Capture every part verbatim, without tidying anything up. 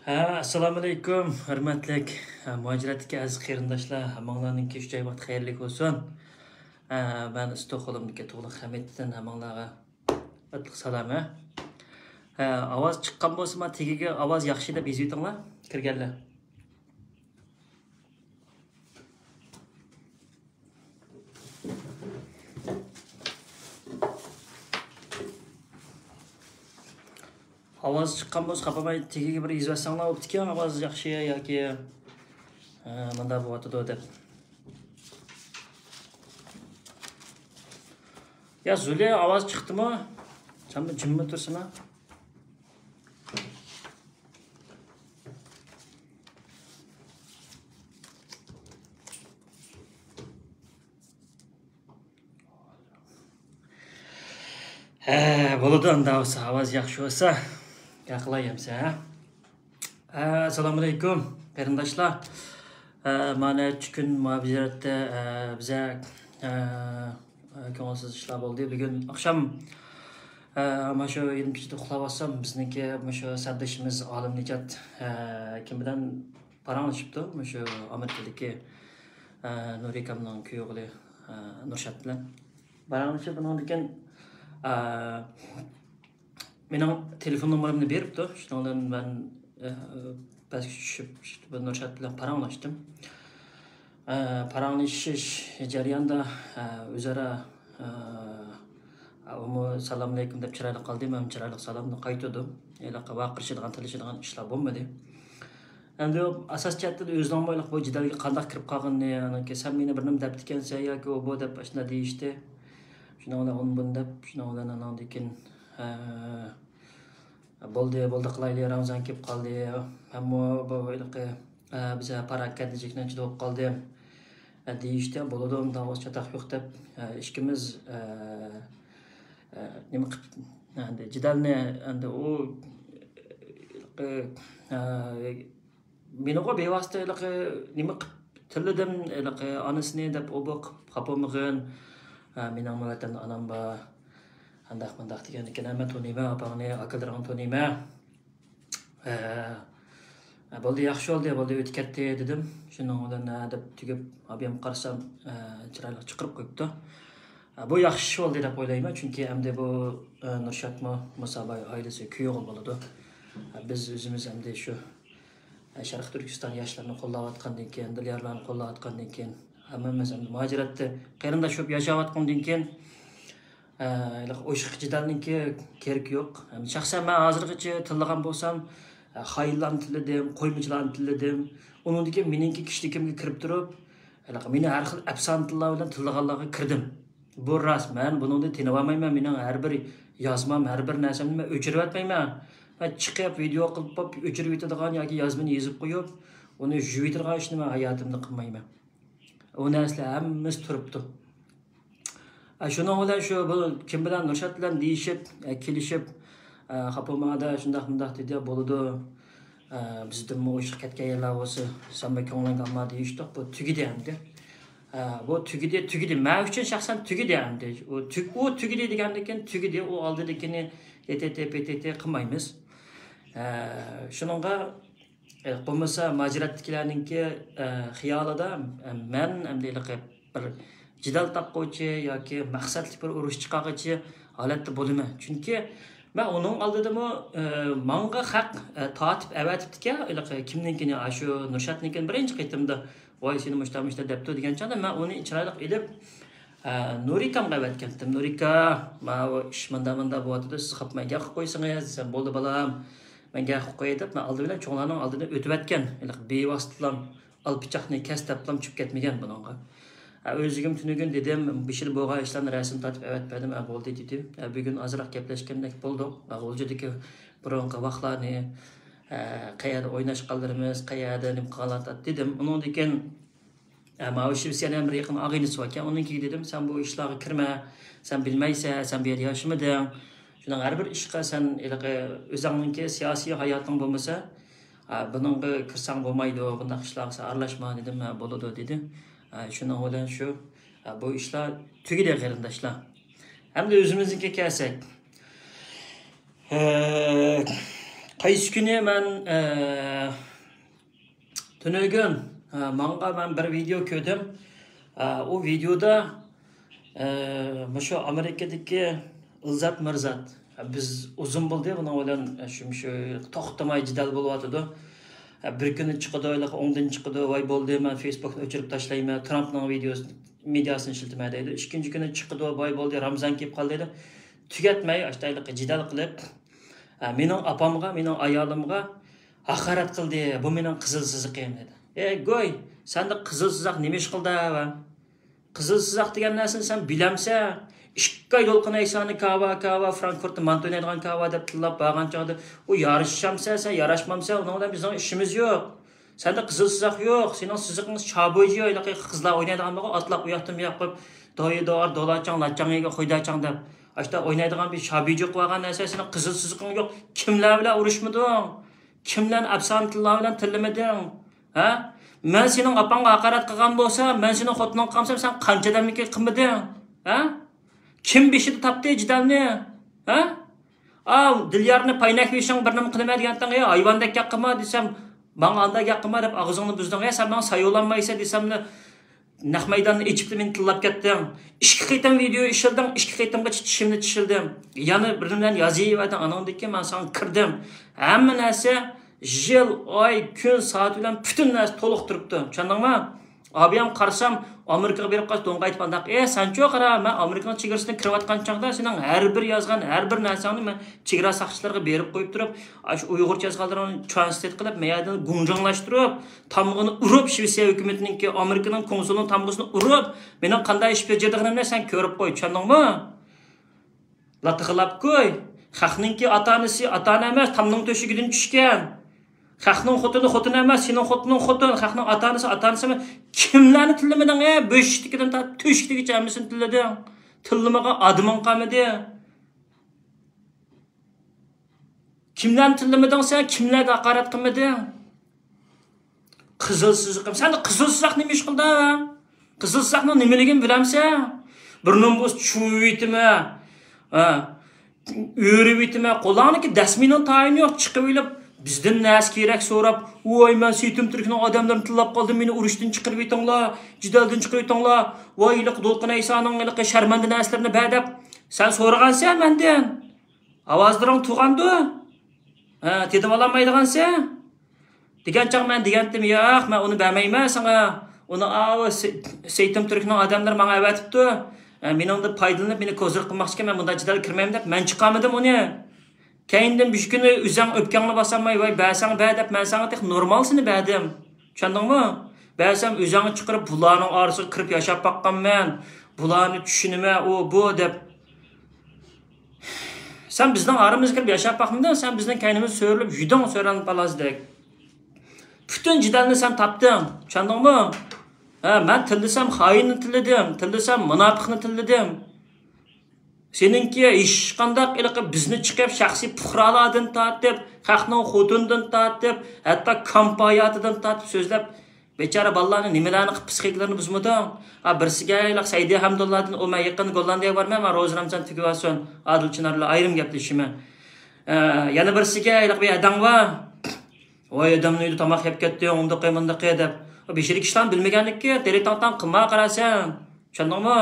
ھە، ئەسسالامۇئەلەيكۇم، ھۆرمەتلىك، ھە، مۇھاجىرەتتىكى ئەزىز قېرىنداشلار، ھەممىڭلارنىڭكى ئۈچ ئاي ۋاقتى خەيرلىك بولسۇن. ھە، مەن ستوكھولمدىكى تۇغلۇق ھەمىتتىن ھەممىڭلارغا ئوتلۇق سالام، ھە. ھە، ئاۋاز چىققان بولسىمۇ، تېگىگە ئاۋاز ياخشى دەپ يېزىۋېتىڭلار، كىرگەنلەر. ئاۋاز چىققان بولسا خاپا بولماي، تېگىگە بىر يېزىۋەتسەڭلار بوپتىكەن، ئاۋاز ياخشى ياكى، ئە، مۇنداق بولۇۋاتىدۇ دەپ. يا زۇلى، ئاۋاز چىقتىمۇ؟ سەن بىر جىمما تۇرسىنا. ھە، بولىدۇ، ئەمدى ئاۋاز، ئاۋاز ياخشى بولسا، ياقلاي ئەمسە، ھە؟ ھە، ئەسسالامۇئەلەيكۇم، قېرىنداشلار. ھە، مانا ئۈچ كۈن مۇھاجىرەتتە، ھە، بىزە، ھە، كۆڭۈلسىز ئىشلار بولدى. بۈگۈن ئاخشام، ھە، مانا شۇ يېرىم كېچىدە ئۇخلاۋاتسام، بىزنىڭكى مۇشۇ سەردىشىمىز ئالىمنىجات، ھە، كىم بىلەن پاراڭلىشىپتۇ، مۇشۇ ئامېرىكىدىكى، ئە، نۇرى ئاكامنىڭ كۈيئوغلى، ئە، نۇرشات بىلەن پاراڭلىشىپ، ئۇنىڭدىن كېيىن، ئە، مېنىڭ تېلېفون نومۇرۇمنى بېرىپتۇ. شۇنىڭ بىلەن مەن، ئە، پەسكە چۈشۈپ، بۇ نۇرشات بىلەن پاراڭلاشتىم. ئە، پاراڭلىشىش جەريانىدا، ئە، ئۆزئارا ئە، ئۇمۇ سالام ئەلەيكۇم دەپ چىرايلىق قالدى، مەن چىرايلىق سالامنى قايتۇردۇم. ھېلىقى ۋارقىرىشىدىغان، تىللىشىدىغان ئىشلار بولمىدى. ئەمدى ئاساسىي جەھەتتىن ئۆزىنىڭمۇ ھېلىقى بۇ جېدەلگە قانداق كىرىپ قالغىنىنى، ئانىڭ كېيىن سەن مېنى بىر نېمە دەپتىكەنسەن ياكى ئۇ بۇ دەپ ئاشۇنداق دېيىشتى. شۇنىڭ بىلەن ئۇنى بۇنى دەپ، شۇنىڭ بىلەن ئاناندىن كېيىن، ئە، بولدى، بولدى قىلايلى، رامزان كېلىپ قالدى. مەنمۇ بۇ ھېلىقى، ئە، بىزە پاراكەندىچىلىكنىڭ ئىچىدە بولۇپ قالدىم. ئە، دېيىشتى، بولىدۇ، ئۇنداق چاتاق يوق دەپ، ئە، ئىككىمىز، ئە، ئە، نېمە قىپ، ئەندى جېدەلنى، ئەندى ئۇ، ئە، مېنىغۇ بىۋاسىتە ھېلىقى نېمە قىپ تىللىدىم، ھېلىقى ئانىسىنى دەپ ئۇ بۇ قىپ خاپا بولمىغىن. ئە، مېنىڭمۇ ۋەتەندە ئانام بار. ئانداق مۇنداق دېگەندىكىن، ھە، مەن تونۇيمەن، ئاپاڭنى، ئاكىلىرىڭنى تونۇيمەن. ئە، ئە، بولدى، ياخشى بولدى، بولدى، ئۆتۈپ كەتتى، دېدىم. شۇنىڭ بىلەن، ئە، دەپ تۈگەپ، ئابىيام قارىسام، ئە، چىرايلىق چىقىرىپ قويۇپتۇ. ئە، بۇ ياخشى ئىش بولدى دەپ ئويلايمەن، چۈنكى ئەمدى بۇ، ئە، نۇرشاتمۇ مۇساباي ئائىلىسى كۈيئوغۇل بولىدۇ. ئە، بىز ئۆزىمىز ئەمدى شۇ، ئە، شەرقىي تۈركىستان ياشلىرىنى قوللاۋاتقاندىن كېيىن، دىليارلارنى قوللاۋاتقاندىن كېيىن، ھەممىمىز ئەمدى مۇھاجىرەتتە قېرىنداش بولۇپ ياشاۋاتقاندىن كېيىن، ئە، ھېلىقى ئوشۇق جېدەلنىڭكى كېرىكى يوق. شەخسەن مەن ھازىرغىچە تىللىغان بولسام، ئە، خايىنلارنى تىللىدىم، قويمىچىلارنى تىللىدىم. ئۇنىڭدىن كېيىن مېنىڭكى كىشىلىكىمگە كىرىپ تۇرۇپ، ھېلىقى مېنى ھەر خىل ئەپسانە تىللار بىلەن تىللىغانلارغا كىردىم. بۇ راست، مەن بۇنىڭدىن تېنىۋالمايمەن. مېنىڭ ھەر بىر يازمام، ھەر بىر نەرسەمنى مەن ئۆچۈرۈۋەتمەيمەن. مەن چىقىپ، ۋىدېئو قىلىپ، ئۆچۈرۈۋېتىدىغان ياكى يازمىنى يېزىپ قويۇپ، ئۇنى يۇيۇۋېتىدىغان ئىشنى مەن ھاياتىمدا قىلمايمەن. ئۇ نەرسىلەر ھەممىسى تۇرۇپتۇ. ئە، شۇنىڭ بىلەن شۇ، بۇ كىم بىلەن، نۇرشات بىلەن دېيىشىپ، ئە، كېلىشىپ، ئە، خاپا بولماڭ ئادا، شۇنداق مۇنداق دېدى، بولىدۇ. ئە، بىزدىنمۇ ئوشۇق كەتكەن يەرلەر بولسا، سەنمۇ كۆڭلۈڭگە ئالما دېيىشتۇق. بۇ تۈگىدى ئەمدى. ئە، بۇ تۈگىدى، تۈگىدى. مەن ئۈچۈن شەخسەن تۈگىدى ئەمدى. ئۇ تۈگ-، ئۇ تۈگىدى دېگەندىن كېيىن تۈگىدى. ئۇ ئالدىدىكىنى ئېتېتى، پېتېتى قىلمايمىز. ئە، شۇنىڭغا ئە، بولمىسا مۇھاجىرەتتىكىلەرنىڭكى، ئە، خىيالىدا، ئە، مەن ئەمدى ھېلىقى بىر جېدەل تاپقۇچى ياكى مەقسەتلىك بىر ئۇرۇش چىقارغۇچى ھالەتتە بولىمەن. چۈنكى مەن ئۇنىڭ ئالدىدىمۇ، ئە، ماڭا خەق، ئە، تارتىپ ئەۋەتىپتىكەن، ھېلىقى كىمنىڭكىنى، ئاشۇ نۇرشاتنىڭكىنى بىرىنچى قېتىمدا، ۋاي سېنى مۇشتا مۇشتا دەپتۇ دېگەن چاغدا مەن ئۇنى چىرايلىق ئېلىپ، ئە، نۇرىكامغا ئەۋەتكەنتىم. نۇرىكا، ماۋۇ ئىش مۇندا مۇندا بولۇۋاتىدۇ، سىز خاپىمەن گەپ قىلىپ قويسىڭىز دېسەم، بولدى بالام، مەن گەپ قىلىپ قوياي دەپ، مەن ئالدى بىلەن چوڭلارنىڭ ئالدىدىن ئۆتۈۋەتكەن. ھېلىقى بىۋاسىتىلام ئال پىچاقنى كەس دەپلام چۈشۈپ كەتمىگەن بۇنىڭغا. ئە، ئۆزۈگىمۇ تۈنۈگۈن دېدىم، بېشىدا بولغان ئىشلارنى رەسىم تارتىپ ئەۋەتىپ بەردىم، ئە، بولدى دېدى. ئە، بۈگۈن ئازراق گەپلەشكەندەك بولدۇق. ئە، غۇلجىدىكى بۇرۇنقى ۋاقىتلارنى، ئە، قەيەردە ئويناشقانلىرىمىز، قەيەردە نېمە قىلغانلار دېدىم. ئۇنىڭدىن كېيىن ئە، ماۋۇ شىۋېتسىيەدە بىر يېقىن ئاغىنىسى باركەن، ئۇنىڭكىگە دېدىم، سەن بۇ ئىشلارغا كىرمە، سەن بىلمەيسەن، سەن بۇ يەردە ياشىمىدىڭ. شۇنىڭ ھەر بىر ئىشقا سەن ھېلىقى ئۆزۈڭنىڭكى سىياسىي ھاياتىڭ بولمىسا، ئە، بۇنىڭغا كىرسەڭ بولمايدۇ، بۇنداق ئىشلارغا سەن ئارىلاشما دېدىم، ھە، بولىدۇ دېدى. ئە، شۇنىڭ بىلەن شۇ، ئە، بۇ ئىشلار تۈگىدى قېرىنداشلار. ئەمدى ئۆزىمىزنىڭكىگە كەلسەك. ئە، قايسى كۈنى مەن، ئە، تۈنۈگۈن، ئە، ماڭغا مەن بىر ۋىدېئو كۆردۈم. ئە، ئۇ ۋىدېئودا، ئە، مۇشۇ ئامېرىكىدىكى ئىلزات مىرزات، بىز ئۇزۇن بولدى بۇنىڭ بىلەن شۇ، شۇ توختىماي جېدەل بولۇۋاتىدۇ. بىر كۈنى چىقىدۇ، ھېلىقى ئوڭدىن چىقىدۇ، ۋاي بولدى، مەن فېيسبۇكنى ئۆچۈرۈپ تاشلايمەن، ترامپنىڭ ۋىدېئوسى، مېدىياسىنى ئىشلىتىمەن دەيدۇ. ئىككىنچى كۈنى چىقىدۇ، ۋاي بولدى، رامزان كېلىپ قالدى دەيدۇ. تۈگەتمەي، ئاشۇنداق ھېلىقى جېدەل قىلىپ، ھە، مېنىڭ ئاپامغا، مېنىڭ ئايالىمغا ھاقارەت قىلدى، بۇ مېنىڭ قىزىل سىزىقىم دېدى. ئەي گۇي، سەندە قىزىل سىزىق نېمە ئىش قىلدى ۋە؟ قىزىل سىزىق دېگەن نەرسىنى سەن بىلەمسەن؟ ئىككى ئاي دولقۇن ئەيسانى كاۋا، كاۋا، فرانكفورتتا مانتا ئوينايدىغان كاۋا دەپ تىللاپ بارغان چاغدا، ئۇ يارىشامسەن، سەن ياراشمامسەن، ئۇنىڭ بىلەن بىزنىڭ ئىشىمىز يوق. سەندە قىزىل سىزىق يوق، سېنىڭ سىزىقىڭ شابۇيجى، ھېلىقى قىزلار ئوينايدىغان بولغان، ئاتلاپ ئۇياقتىن بۇياققا قويۇپ، دوي دور، دولارچاڭ، لاچاڭ يېگە، خۇيداچاڭ دەپ. ئاشتا ئوينايدىغان بىر شابۇيجى قىلىۋالغان نەرسە، سېنىڭ قىزىل سىزىقىڭ يوق. كىملەر بىلەن ئۇرۇشمىدىڭ؟ كىملەرنى ئەپسانە تىللار بىلەن تىللىمىدىڭ؟ ھە؟ مەن سېنىڭ ئاپاڭغا ھاقارەت قىلغان بولسام، مەن سېنىڭ خوتۇنۇڭ قىلغان بولسام، سەن قانچە ئادەمنىڭكى قىلمىدىڭ؟ ھە؟ كىم بېشىدا تاپتى جېدەلنى؟ ھە؟ ئاۋ، دىليارنى پاينەك بېشىڭ بىر نېمە قىلىمەن دېگەنتىڭ، ئەي، ھايۋاندەك گەپ قىلما دېسەم، ماڭا ئانداق گەپ قىلما دەپ ئاغزىڭنى بۇزدۇڭ. ئەي، سەن ماڭا سايولانمايسەن دېسەملا، نەق مەيداننى ئېچىپلا مېنى تىللاپ كەتتىڭ. ئىككى قېتىم ۋىدېئو ئىشلىدىڭ، ئىككى قېتىمغىچە چىشىمنى چىشلىدىم. يەنە بىرىنى بىلەن يازىۋەردىڭ، ئانىڭدىن كېيىن مەن ساڭا كىردىم. ھەممە نەرسە يىل، ئاي، كۈن، سائەت بىلەن پۈتۈن نەرسە تولۇق تۇرۇپتۇ. چۈشەندىڭمۇ؟ ئابىيام قارىسام، ئامېرىكىغا بېرىپ قالسا دوڭغا ئېيتىپ ئانداق، ئە، سەنچۇ قارا، مەن ئامېرىكىنىڭ چېگرىسىدىن كىرىۋاتقان چاغدا سېنىڭ ھەر بىر يازغان، ھەر بىر نەرسەڭنى مەن چېگرا ساقچىلىرىغا بېرىپ قويۇپ تۇرۇپ، ئاشۇ ئۇيغۇرچە يازغانلىرىڭنى ترانسلېيت قىلىپ، مەيەردىن گۇڭجاڭلاشتۇرۇپ، تامغىنى ئۇرۇپ، شىۋېتسىيە ھۆكۈمىتىنىڭكى، ئامېرىكىنىڭ كونسۇلىنىڭ تامغىسىنى ئۇرۇپ، مېنىڭ قانداق ئىش بېجىرىدىغىنىمنى سەن كۆرۈپ قوي، چۈشەندىڭمۇ؟ لاتا قىلاپ قوي. خەقنىڭكى ئاتا-ئانىسى ئاتا-ئانا ئەمەس، تامنىڭ تۆشۈكىدىن چۈشكەن. خەقنىڭ خوتۇنى خوتۇن ئەمەس، سېنىڭ خوتۇنۇڭ خوتۇن. خەقنىڭ ئاتا-ئانىسى ئاتا-ئانىسى ئەمەس. كىملەرنى تىللىمىدىڭ، ئە؟ بۆشۈكتىكىدىن تارتىپ تۆشۈكتىگىچە ھەممىسىنى تىللىدىڭ. تىللىمىغان ئادىمىڭ قالمىدى. كىملەرنى تىللىمىدىڭ سەن؟ كىملەرگە ھاقارەت قىلمىدىڭ؟ قىزىل سىزىقىم. سەندە قىزىل سىزىق نېمە ئىش قىلدى؟ قىزىل سىزىقنىڭ نېمىلىكىنى بىلەمسەن؟ بىر نومۇس چۇۋۇۋېتىمەن. ھە. ئۆرۈۋېتىمەن. قولۇڭدىكى دەسمىنىڭ تايىنى يوق. چىقىۋېلىپ، بىزدىن نەرسە كېرەك سوراپ، ۋاي، مەن سېيىتىم تۈركنىڭ ئادەملىرىنى تىللاپ قالدىم، مېنى ئۇرۇشتىن چىقىرىۋېتىڭلار، جېدەلدىن چىقىرىۋېتىڭلار. ۋاي، ھېلىقى دولقۇن ئەيسانىڭ ھېلىقى شەرمەندە نەرسىلىرىنى بەر دەپ، سەن سورىغانسەن مەندىن. ئاۋازلىرىڭ تۇغاندۇ؟ ھە، تېتىۋالالمايدىغانسەن؟ دېگەن چاغ مەن دېگەنتىم، ياق، مەن ئۇنى بەرمەيمەن ساڭا. ئۇنى ئاۋۇ سېيىتىم تۈركنىڭ ئادەملىرى ماڭا ئەۋەتىپتۇ. ھە، مېنىڭدىن پايدىلىنىپ، مېنى كوزىر قىلماقچىكەن، مەن بۇنداق جېدەلگە كىرمەيمەن دەپ مەن چىقارمىدىم ئۇنى. كەينىدىن بىر كۈنى ئۆزەڭ ئۆپكەڭنى باسالماي، ۋاي، بەرسەڭ بەر دەپ مەن ساڭا تېخى نورمالسىنى بەردىم. چۈشەندىڭمۇ؟ بەرسەم ئۆزەڭنى چىقىرىپ، بۇلارنىڭ ئارىسىغا كىرىپ ياشاپ باققانمەن. بۇلارنى چۈشىنىمەن، ئۇ، بۇ دەپ. سەن بىزنىڭ ئارىمىزغا كىرىپ ياشاپ باقمىدىڭ، سەن بىزنىڭ كەينىمىزدە سۆرىلىپ يۈدۈڭ، سۆرەن پالازدەك. پۈتۈن جېدەلنى سەن تاپتىڭ، چۈشەندىڭمۇ؟ ھە، مەن تىللىسام خائىننى تىللىدىم، تىللىسام مۇناپىقنى تىللىدىم. سېنىڭكى ھېچقانداق ھېلىقى بىزنى چىقىپ شەخسىي پۇقرالارنى تارتىپ، خەقنىڭ خوتۇنىدىن تارتىپ، ھەتتا كامپاياتىدىن تارتىپ سۆزلەپ، بىچارە بالىلارنى نېمىلەرنى قىلىپ پسىخىكىلىرىنى بۇزمىدىڭ؟ ھە، بىرسىگە ھېلىقى سەيدى ھەمدۇللادىن، ئۇ، مەن يېقىندا گوللاندىيەگە بارىمەن، مەن روزا رامزان تۈگىۋالسۇن، ئادىل چىنار بىلەن ئايرىم گەپلىشىمەن. ئە، يەنە بىرسىگە ھېلىقى بىر ھەدەڭ بار. ۋاي، ئادەمنىڭ ئۆيىدە تاماق يەپ كەتتىڭ، ئۇندىقى، مۇندىقى دەپ. بېشىدىكى ئىشلارنى بىلمىگەنلىككە، تېرە تاڭ-تاڭ قىلما قارا سەن. چۈشەندىڭمۇ؟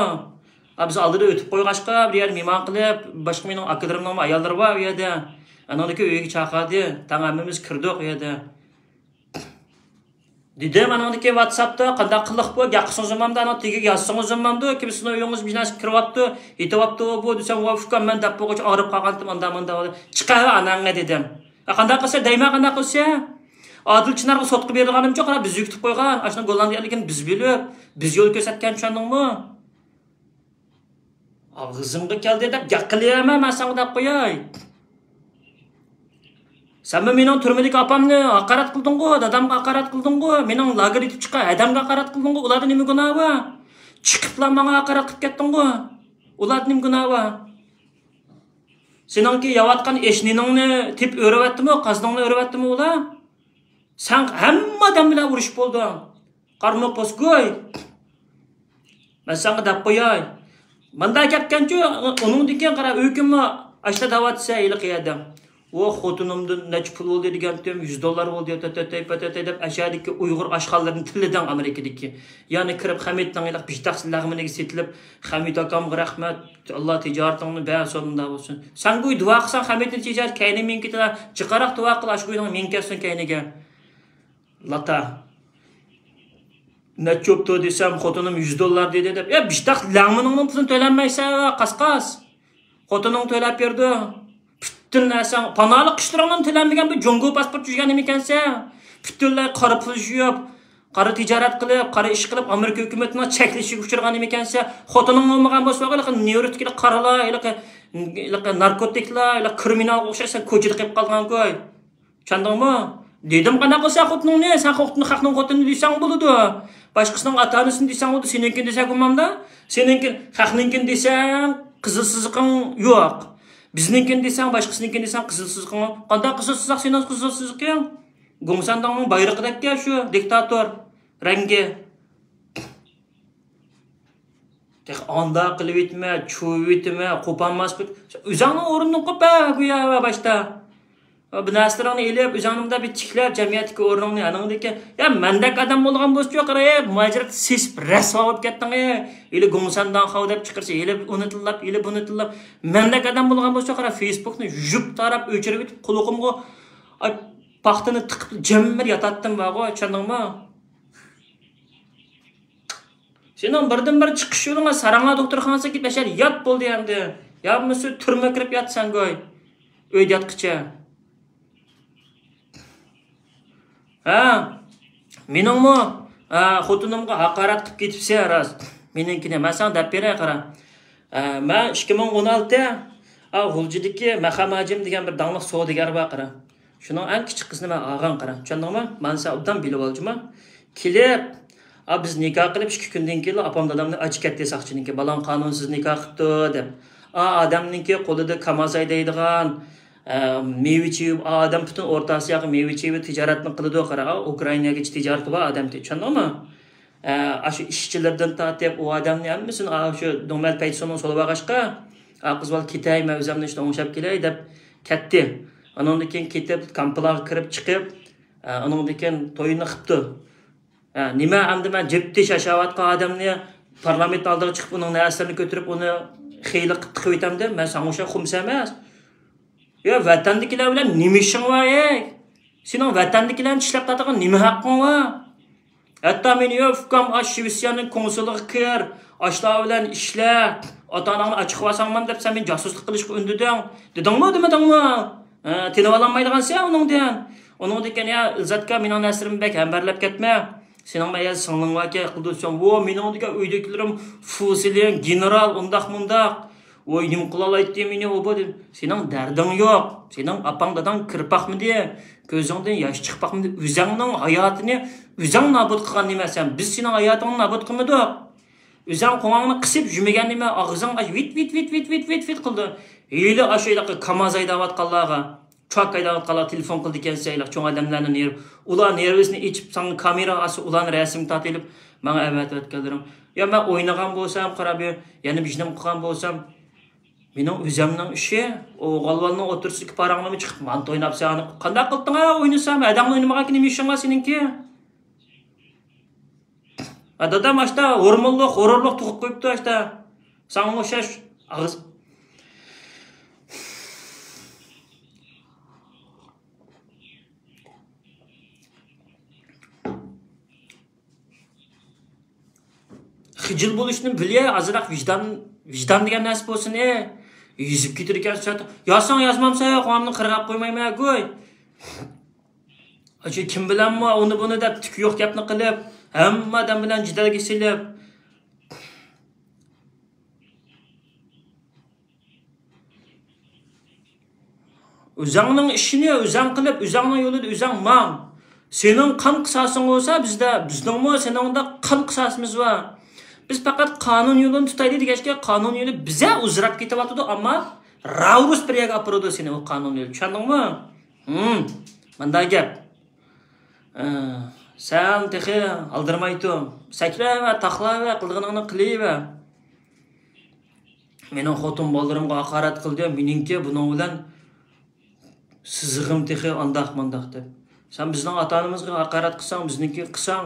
ئا، بىز ئالدىدا ئۆتۈپ قويغاچقا، بىر يەردە مېھمان قىلىپ، باشقا مېنىڭ ئاكىلىرىمنىڭمۇ ئاياللىرى بار ئۇ يەردە. ئانىڭدىكى ئۆيىگە چاقىردى. تاڭ ھەممىمىز كىردۇق ئۇ يەردە. دېدىم، ئانىڭدىكى ۋاتساپتا قانداق قىلىق بۇ؟ گەپ قىلسىڭىز بولمامدۇ؟ ئانىڭ تېگىگە يازسىڭىز بولمامدۇ؟ كىم سىزنىڭ ئۆيىڭىزگە بىر نەرسە كىرىۋاپتۇ، يېتىۋاپتۇ بۇ دېسەم، ۋاي ئۇكام، مەن دەپ بولغۇچە ئاغرىپ قالغانتىم، ئاندا ماندا. چىقار ئاناڭنى دېدىم. ئە، قانداق قىلسا دەيمەن، قانداق قىلسا؟ ئادىل چىنارغا سوتقا بېرىدىغانىمچۇ، قارا، بىز يۈكۈتۈپ قويغان. ئاشۇنىڭ گوللاندىيەلىكىنى بىز بىلىپ، بىز يول كۆرسەتكەن، چۈشەندىڭمۇ؟ ئاغزىمغا كەلدى دەپ گەپ قىلىۋەرمە، مەن ساڭا دەپ قوياي. سەنمۇ مېنىڭ تۈرمىدىكى ئاپامنى ھاقارەت قىلدىڭغۇ، دادامغا ھاقارەت قىلدىڭغۇ، مېنىڭ لاگېر يېتىپ چىققان ھەدەمگە ھاقارەت قىلدىڭغۇ، ئۇلاردا نېمە گۇناھ بار؟ چىقىپلا ماڭا ھاقارەت قىلىپ كەتتىڭغۇ، ئۇلاردا نېمە گۇناھ بار؟ سېنىڭكى يەۋاتقان ئېش نېنىڭنى تېپىپ ئۆرۈۋەتتىمۇ، قازىنىڭنى ئۆرۈۋەتتىمۇ ئۇلار؟ سەن ھەممە ئادەم بىلەن ئۇرۇشۇپ بولدۇڭ. قارا نوپۇس گۇي. مەن ساڭا دەپ قوياي. ماندا گەپكەنچۇ، ئۇنىڭدىن كېيىن قارا، ئۆكۈنمە، ئاشتا دەۋاتىسەن ھېلىقى يەردە. ئۇ خوتۇنۇمدىن نەچچە پۇل بولدى دېگەنتىم، يۈز دوللار بولدى، تەتەتەي، پەتەتەي دەپ ئەشەدىكى ئۇيغۇر ئاشخانىلىرىنى تىللىدىڭ ئامېرىكىدىكى. يەنى كىرىپ خەمىتنىڭ ھېلىقى بىشتاقسىز لەغمىنىگە سېتىلىپ، خەمىت ئاكامغا رەھمەت، ئاللا تىجارىتىڭنى بەرسۇن، ئۇنداق بولسۇن. سەن گوي دۇئا قىلساڭ خەمىتنى تېجەر، كەينى مېڭىپ كېتىدۇ، جىقراق دۇئا قىل، ئاشۇ گوينىڭ مېڭىپ كەتسۇن كەينىگە. لاتا. نەچچە بوپتۇ دېسەم، خوتۇنۇم يۈز دوللار دېدى دەپ. يا بىشتاق لەڭمىنىڭنىڭ پۇلىنى تۆلەنمەيسەن، قاسقاس. خوتۇنۇڭ تۆلەپ بېرىدۇ. پۈتۈن نەرسەڭ، پاناھلىق ئىشلىرىڭنىمۇ تۆلەنمىگەن بىر جۇڭگو پاسپورت يۈرگەن نېمىكەنسەن؟ پۈتۈنلەي قارا پۇل يۇيۇپ، قارا تىجارەت قىلىپ، قارا ئىش قىلىپ، ئامېرىكا ھۆكۈمىتىنىڭ چەكلىشىگە ئۇچرىغان نېمىكەنسەن؟ خوتۇنۇڭ بولمىغان بولسا، ھېلىقى نيۇ يوركتىكى قارىلار، ھېلىقى، ھېلىقى ناركوتىكلار، ھېلىقى كرىمىنالغا ئوخشاش سەن كوچىدا قېلىپ قالغانغۇ. چۈشەندىڭمۇ؟ دېدىم، قانداق قىلسا خوتۇنۇڭنى، سەن خوتۇن، خەقنىڭ خوتۇنى دېسەڭ بولىدۇ. باشقىسىنىڭ ئاتا-ئانىسىنى دېسەڭ بولىدۇ، سېنىڭكىنى دېسەڭ گۇماندا. سېنىڭكى، خەقنىڭكىنى دېسەڭ قىزىل سىزىقىڭ يوق. بىزنىڭكىنى دېسەڭ، باشقىسىنىڭكىنى دېسەڭ قىزىل سىزىقىڭ. قانداق قىزىل سىزىق سېنىڭ قىزىل سىزىقىڭ؟ گۇڭسەنداڭنىڭ بايرىقىدەككە شۇ دىكتاتور رەڭگى. تېخى ئاندا قىلىۋېتىمە، چۇۋىۋېتىمە، قوپالماس بىر، ئۆزۈڭنىڭ ئورنىنى قوپا، گويا باشتا. بۇ نەرسىلىرىڭنى ئېلىپ، ئۆزۈڭنى مۇنداق بىر تىكلەپ، جەمئىيەتتىكى ئورنۇڭنى، ئانىڭدىن كېيىن، يا، مەندەك ئادەم بولغان بولسىچۇ، قارا، ئەي، مۇھاجىرەتتە سېسىپ رەسۋا بولۇپ كەتتىڭ، ئەي. ھېلى گۇڭسەنداڭ خاۋ دەپ چىقىرسا، ھېلى ئۇنى تىللاپ، ھېلى بۇنى تىللاپ. مەندەك ئادەم بولغان بولسا، قارا، فېيسبۇكنى يۇيۇپ تاراپ، ئۆچۈرۈۋېتىپ، قۇلىقىمغا، ئاي، پاختىنى تىقىپ، جىم بىر ياتاتتىم بارغۇ، چۈشەندىڭمۇ؟ سېنىڭ بىردىنبىر چىقىش يولۇڭ ساراڭلار دوختۇرخانىسىغا كېتىپ، ئەشەدە يات بولدى ئەمدى. يا بولمىسا تۈرمىگە كىرىپ يات سەن گوي. ئۆيدە ياتقىچە. ھە، مېنىڭمۇ، ھە، خوتۇنۇمغا ھاقارەت قىلىپ كېتىپسەن راست. مېنىڭكىنى مەن ساڭا دەپ بېرەي قارا. ھە، مەن ئىككى مىڭ ئون ئالتە، ھە، غۇلجىدىكى مەخەم ھاجىم دېگەن بىر داڭلىق سودىگەر بار قارا. شۇنىڭ ئەڭ كىچىك قىزىنى مەن ئالغان قارا. چۈشەندىڭمۇ؟ مانا سەن ئوبدان بىلىۋالغىنچە. كېلىپ، ئا، بىز نىكاھ قىلىپ ئىككى كۈندىن كېيىن ئاپام دادامنى ئاچىكەتتى ساقچىنىڭكى. بالاڭ قانۇنسىز نىكاھ قىپتۇ دەپ. ئا، ئادەمنىڭكى قولىدا كاماز ھەيدەيدىغان، ئە، مېۋە چېۋىپ، ئا، ئادەم پۈتۈن ئورتا ئاسىياغا مېۋە چېۋىپ تىجارەتنى قىلىدۇ قارا. ئا، ئۇكرائىناگىچە تىجارىتى بار ئادەم، چۈشەندىڭمۇ؟ ئە، ئاشۇ ئىشچىلىرىدىن تارتىپ ئۇ ئادەمنى ھەممىسىنى ئاشۇ دۆڭمەل پەيتۇسۇنىڭ سولىۋالغاچقا، ئا، قىز بالا كېتەي، مەن ئۆزۈمنى ئىشتە ئوڭشاپ كېلەي دەپ كەتتى. ئانىڭدىن كېيىن كېتىپ، كامپىلارغا كىرىپ چىقىپ، ئە، ئانىڭدىن كېيىن تويىنى قىپتۇ. ئە، نېمە ئەمدى مەن جىددىي ياشاۋاتقان ئادەمنى پارلامېنت ئالدىغا چىقىپ ئۇنىڭ نەرسىلىرىنى كۆتۈرۈپ ئۇنى خېلى قىتتىقىۋېتەمدىم؟ مەن ساڭا ئوخشاش خۇمسە ئەمەس. يا، ۋەتەندىكىلەر بىلەن نېمە ئىشىڭ بار، ئەي؟ سېنىڭ ۋەتەندىكىلەرنى چىشلەپ تارتىدىغان نېمە ھەققىڭ بار؟ ھەتتا مېنى، يا، ئۇكام، ئاش شىۋېتسىيەنىڭ كونسۇلىغا كىر، ئاشلار بىلەن ئىشلە، ئاتا-ئاناڭنى ئاچىقىۋالساڭمەن دەپ سەن مېنى جاسۇسلۇق قىلىشقا ئۈندىدىڭ. دېدىڭمۇ، دېمىدىڭمۇ؟ ھە، تىنىۋالالمايدىغانسەن ئۇنىڭدىن. ئۇنىڭدىن كېيىن، يا، ئىلزاتكا، مېنىڭ نەرسىلىرىمنى بەك ھەمبەرلەپ كەتمە. سېنىڭ مەيەر سىڭلىڭ باركەن قىلدى دېسەم، ۋو، مېنىڭ دېگەن ئۆيدىكىلىرىم فۇسىلىڭ، گېنېرال، ئۇنداق مۇنداق. ۋوي، نېمە قىلالايتتى مېنى ئۇ بۇ دېدىم. سېنىڭ دەردىڭ يوق. سېنىڭ ئاپاڭ داداڭ كىرىپ باقمىدى. كۆزۈڭدىن ياش چىقىپ باقمىدى. ئۆزەڭنىڭ ھاياتىنى ئۆزەڭ نابۇت قىلغان نېمە سەن؟ بىز سېنىڭ ھاياتىڭنى نابۇت قىلمىدۇق. ئۆزەڭ قوڭاڭنى قىسىپ يۈمىگەن نېمە؟ ئاغزىڭ ئاچ ۋىت، ۋىت، ۋىت قىلدى. ھېلى ئاشۇ ھېلىقى كاماز ھەيدەۋاتقانلارغا، چاك ھەيدەۋاتقانلارغا تېلېفون قىلىدىكەنسەن، ھېلىقى چوڭ ئادەملەرنى نېرىپ، ئۇلار نېرۋىسىنى ئېچىپ، ساڭا كامېرا ئاستى ئۇلارنى رەسىمگە تارتىۋېلىپ، ماڭا ئەۋەتىۋەتكەنلىرىڭ. يا مەن ئوينىغان بولسام، قاراپ، يەنە بىر نېمە قىلغان بولسام، مېنىڭ ئۆزەمنىڭ ئىشى، ئوغۇل بالىنىڭ ئوتتۇرىسىدىكى پاراڭلىرىمۇ چىقىپ، مانتا ئويناپسەن، قانداق قىلدىڭ ھە ئوينىسام؟ ھەدەڭنى ئوينىمىغانكىن نېمە ئىشىڭ بار سېنىڭكى؟ ھە، دادام ئاشتا ھورمونلۇق، غۇرۇرلۇق تۇغۇپ قويۇپتۇ ئاشتا. ساڭا ئوخشاش ئاغزى. خىجىل بولۇشنى بىلە، ئازراق ۋىجدان، ۋىجدان دېگەن نەرسە بولسۇن، ئە. يۈزۈپ كېتىدىكەن سۆز. يازساڭ يازمامسەن، قوڭامنى قىرغاپ قويمايمەن، گۇي. ئاشۇ كىم بىلەنمۇ ئۇنى بۇنى دەپ، تۈكى يوق گەپنى قىلىپ، ھەممە ئادەم بىلەن جېدەلگە سېلىپ. ئۆزەڭنىڭ ئىشىنى ئۆزەڭ قىلىپ، ئۆزەڭنىڭ يولىدا ئۆزەڭ ماڭ. سېنىڭ قان قىساسىڭ بولسا، بىزدە، بىزنىڭمۇ سېنىڭدەك قان قىساسىمىز بار. بىز پەقەت قانۇن يولىنى تۇتايلى دېگەچكە، قانۇن يولى بىزە ئۇزىراپ كېتىۋاتىدۇ، ئەمما راۋرۇس بىر يەرگە ئاپىرىدۇ سېنى ئۇ قانۇن يولى. چۈشەندىڭمۇ؟ ھىم، مانداق گەپ. ئە، سەن تېخى ئالدىرىماي تۇر. سەكرەۋە، تاقلاۋە، قىلىدىغىنىڭنى قىلىۋە. مېنىڭ خوتۇن بالىلىرىمغا ھاقارەت قىلدى، مېنىڭكى بۇنىڭ بىلەن سىزىقىم تېخى ئانداق مانداق دەپ. سەن بىزنىڭ ئاتا-ئانىمىزغا ھاقارەت قىلساڭ، بىزنىڭكىگە قىلساڭ،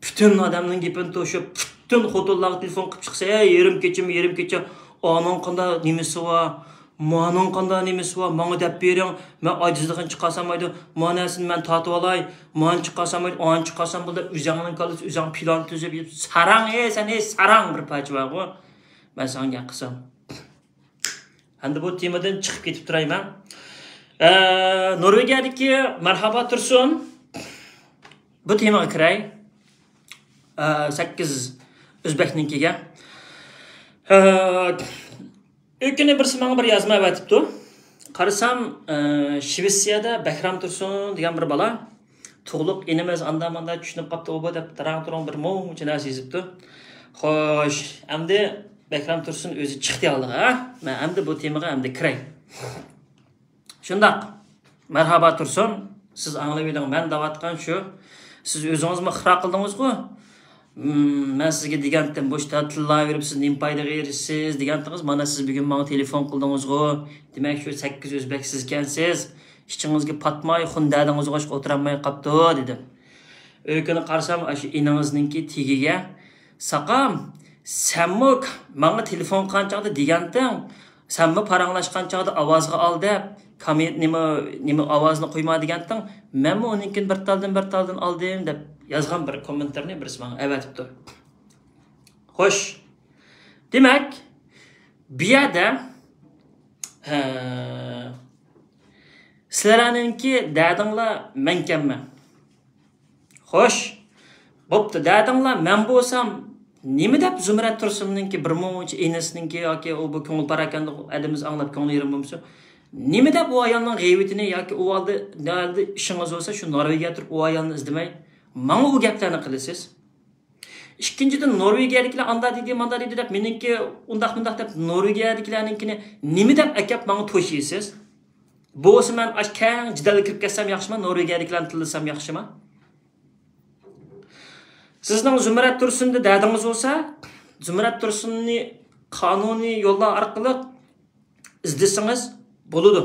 پۈتۈن ئادەمنىڭ گېپىنى توشۇپ، پۈتۈن خوتۇنلارغا تېلېفون قىلىپ چىقسا، ھەي، يېرىم كېچىمۇ يېرىم كېچە، ئانىڭ قانداق نېمىسى بار، مانىڭ قانداق نېمىسى بار، ماڭا دەپ بېرىڭ، مەن ئاجىزلىقىنى چىقارسام بولمايدۇ، مانا نەرسىنى مەن تارتىۋالاي، مانى چىقارسام بولمايدۇ، ئانى چىقارسام بولدى، ئۆزۈڭنىڭ كاللىسى ئۆزۈڭ پىلان تۈزۈپ، ساراڭ، ھەي، سەن، ھەي، ساراڭ بىر پارچە بارغۇ، مەن ساڭا گەپ قىلسام. ئەمدى بۇ تېمىدىن چىقىپ كېتىپ تۇراي مەن. ئە، نورۋېگىيەدىكى مەرھابا تۇرسۇن. بۇ تېمىغا كىرەي. ئە، سەككىز ئۆزبەكنىڭكىگە. ئە، ئۆكۈنۈپ بىرسى ماڭا بىر يازما ئەۋەتىپتۇ. قارىسام، ئە، شىۋېتسىيەدە بەھرام تۇرسۇن دېگەن بىر بالا. تۇغلۇق ئىنىمىز ئاندا ماندا چۈشىنىپ قاپتۇ ئۇ بۇ دەپ تاراڭ تۇرۇڭ بىر مۇنچە نەرسە يېزىپتۇ. خوش، ئەمدى بەھرام تۇرسۇن ئۆزى چىقتى ئالدىغا، ھە؟ مەن ئەمدى بۇ تېمىغا ئەمدى كىرەي. شۇنداق، مەرھابا تۇرسۇن، سىز ئاڭلىۋېلىڭ، مەن دەۋاتقان شۇ، سىز ئۆزىڭىزمۇ ئىقرار قىلدىڭىزغۇ، مم، مەن سىزگە دېگەنتىم، بوشتا تىللاۋېرىپ سىز نېمە پايدىغا ئېرىشىسىز دېگەنتىڭىز، مانا سىز بۈگۈن ماڭا تېلېفون قىلدىڭىزغۇ، دېمەك شۇ سەككىز ئۆزبەك سىزكەنسىز، ئىچىڭىزگە پاتماي خۇن دەدىڭىزغۇ ئاشقا ئولتۇرالماي قاپتۇ دېدىم. ئۆكۈنۈپ قارىسام ئاشۇ ئىنىڭىزنىڭكى تېگىگە، ساقام، سەنمۇ ماڭا تېلېفون قىلغان چاغدا دېگەنتىڭ، سەنمۇ پاراڭلاشقان چاغدا ئاۋازغا ئال دەپ، كامېر-، نېمە، نېمە ئاۋازنى قويما دېگەنتىڭ، مەنمۇ ئۇنىڭكىنى بىر تالدىن بىر تالدىن ئالدىم دەپ يازغان بىر كوممېنتارنى بىرسى ماڭا ئەۋەتىپتۇ. خوش. دېمەك، بۇ يەردە، ھە، سىلەرنىڭكى دەدىڭلار مەنكەنمەن. خوش، بوپتۇ، دەدىڭلار، مەن بولسام نېمە دەپ زۇمرەت تۇرسۇننىڭكى بىر مۇنچە ئىنىسىنىڭكى ياكى ئۇ بۇ كۆڭۈل پاراكەندە ئادىمىز ئاڭلاپ كۆڭلى يېرىم بولمىسۇن، نېمە دەپ ئۇ ئايالنىڭ غەيۋىتىنى ياكى ئۇ ھالدا، نەدە ئىشىڭىز بولسا شۇ نورۋېگىيە تۇرۇپ ئۇ ئايالنى ئىزدىمەي، ماڭا ئۇ گەپلەرنى قىلىسىز؟ ئىككىنچىدىن، نورۋېگىيەدىكىلەر ئاندا دېدى، ماندا دېدى دەپ، مېنىڭكى ئۇنداق مۇنداق دەپ، نورۋېگىيەدىكىلەرنىڭكىنى نېمە دەپ ئەكەپ ماڭا توشۇيسىز؟ بولسا مەن ئاش كەڭ جېدەلگە كىرىپ كەتسەم ياخشىما، نورۋېگىيەدىكىلەرنى تىللىسام ياخشىما؟ سىزنىڭ زۇمرەت تۇرسۇندا دەدىڭىز بولسا، زۇمرەت تۇرسۇننى قانۇنىي يوللار ئارقىلىق ئىزدىسىڭىز بولىدۇ.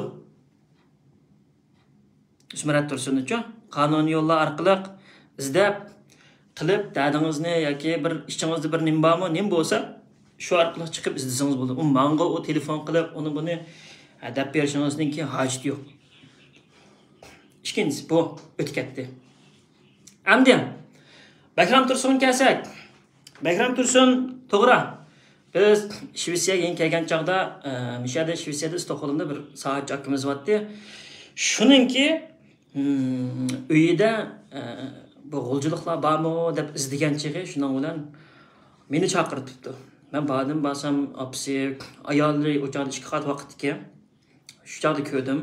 زۇمرەت تۇرسۇننىچۇ؟ قانۇنىي يوللار ئارقىلىق ئىزدەپ، قىلىپ، دەدىڭىزنى ياكى بىر ئىچىڭىزدە بىر نېمە بارمۇ، نېمە بولسا، شۇ ئارقىلىق چىقىپ ئىزدىسىڭىز بولىدۇ. ئۇ ماڭغا ئۇ تېلېفون قىلىپ، ئۇنى بۇنى، ھە، دەپ بېرىشىڭىزنىڭكى ھاجىتى يوق. ئىككىنچىسى، بۇ ئۆتۈپ كەتتى. ئەمدى بەھرام تۇرسۇنغا كەلسەك، بەھرام تۇرسۇن، توغرا. بىز شىۋېتسىيەگە يېڭى كەلگەن چاغدا، ئە، مۇشۇ يەردە شىۋېتسىيەدە ستوكھولمدا بىر ساھەتچى ئاكىمىز بارتتى. شۇنىڭكى، ئىم، ئۆيىدە، ئە، بۇ غۇلجىلىقلار بارمۇ دەپ ئىزدىگەن چېغى شۇنىڭ بىلەن مېنى چاقىرتىپتۇ. مەن باردىم، بارسام ئاپىسى، ئايالى ئۇ چاغدا ئىككى قات ۋاقىت ئىكەن. شۇ چاغدا كۆردۈم.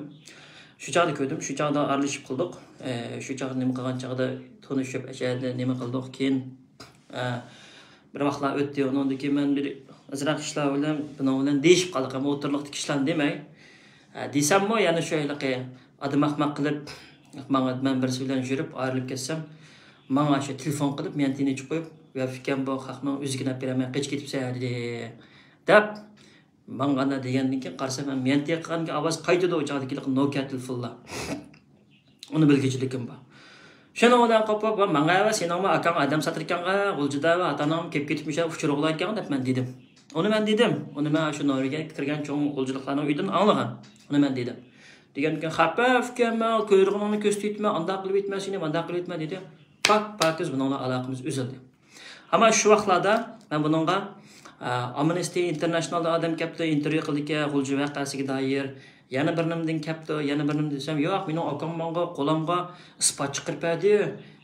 شۇ چاغدا كۆردۈم، شۇ چاغدا ئارىلىشىپ قىلدۇق. ئە، شۇ چاغدا نېمە قىلغان چاغدا تونۇشۇپ، ئەشەدە نېمە قىلدۇق. كېيىن، ئە، بىر ۋاقىتلار ئۆتتى. ئۇنىڭدىن كېيىن مەن بىر ئازراق ئىشلار بىلەن، بۇنىڭ بىلەن دېيىشىپ قالدۇق. ئەمما ئوتتۇرىلىقتىكى ئىشلارنى دېمەي. ئە، دېسەممۇ يەنە شۇ ھېلىقى ئادەم ئەخمەق قىلىپ، ماڭا مەن بىرسى بىلەن يۈرۈپ ئايرىلىپ كەتسەم، ماڭا شۇ تېلېفون قىلىپ، مېنى تىنچ قويۇپ، ۋەپىكەن بۇ خەقنىڭ ئۆزىگە نەپ بېرەلمەي قېچىپ كېتىپسەن دېدى. دەپ، ماڭا ئانا دېگەندىن كېيىن قارىسام، مەن مېنى تېقىغانكى ئاۋاز قايتىدۇ، ئۇ چاغدىكى نوكىيە تېلېفونلار. ئۇنى بىلگۈچىلىكىم بار. شۇنىڭ بىلەن قوپۇپ، ماڭا ئەۋە سېنىڭمۇ ئاكاڭ ئادەم ساتىدىكەنغا، غۇلجىدا ۋە ئاتا ئاناڭمۇ كېلىپ كېتىپ مۇشۇ ئۇچۇر بولىدىكەن دەپ مەن دېدىم. ئۇنى مەن دېدىم. ئۇنى مەن شۇ نورۋېگىيەگە كىرگەن چوڭ غۇلجىلىقلارنىڭ ئۆيىدىن ئاڭلىغان. ئۇنى مەن دېدىم. دېگەندىكىن، خەپە ئۇكام، مەن كۆرىدىغىنىڭنى كۆرسىتىۋېتىمەن، ئانداق قىلىۋېتىمەن سېنى، مانداق قىلىۋېتىمەن دېدى. پاك-پاكىز بۇنىڭ بىلەن ئالاقىمىز ئۈزۈلدى. ئەمما شۇ ۋاقىتلاردا مەن بۇنىڭغا، ئە، ئامنىستى ئىنتېرناشنالدا ئادەم كەپتۇ، ئىنتېرۋيۇ قىلدىكەن، غۇلجا ۋەقەسىگە دائىر. يەنە بىر نېمىدىن كەپتۇ، يەنە بىر نېمە دېسەم، ياق، مېنىڭ ئاكام ماڭا، قولامغا ئىسپات چىقىرىپ بەردى،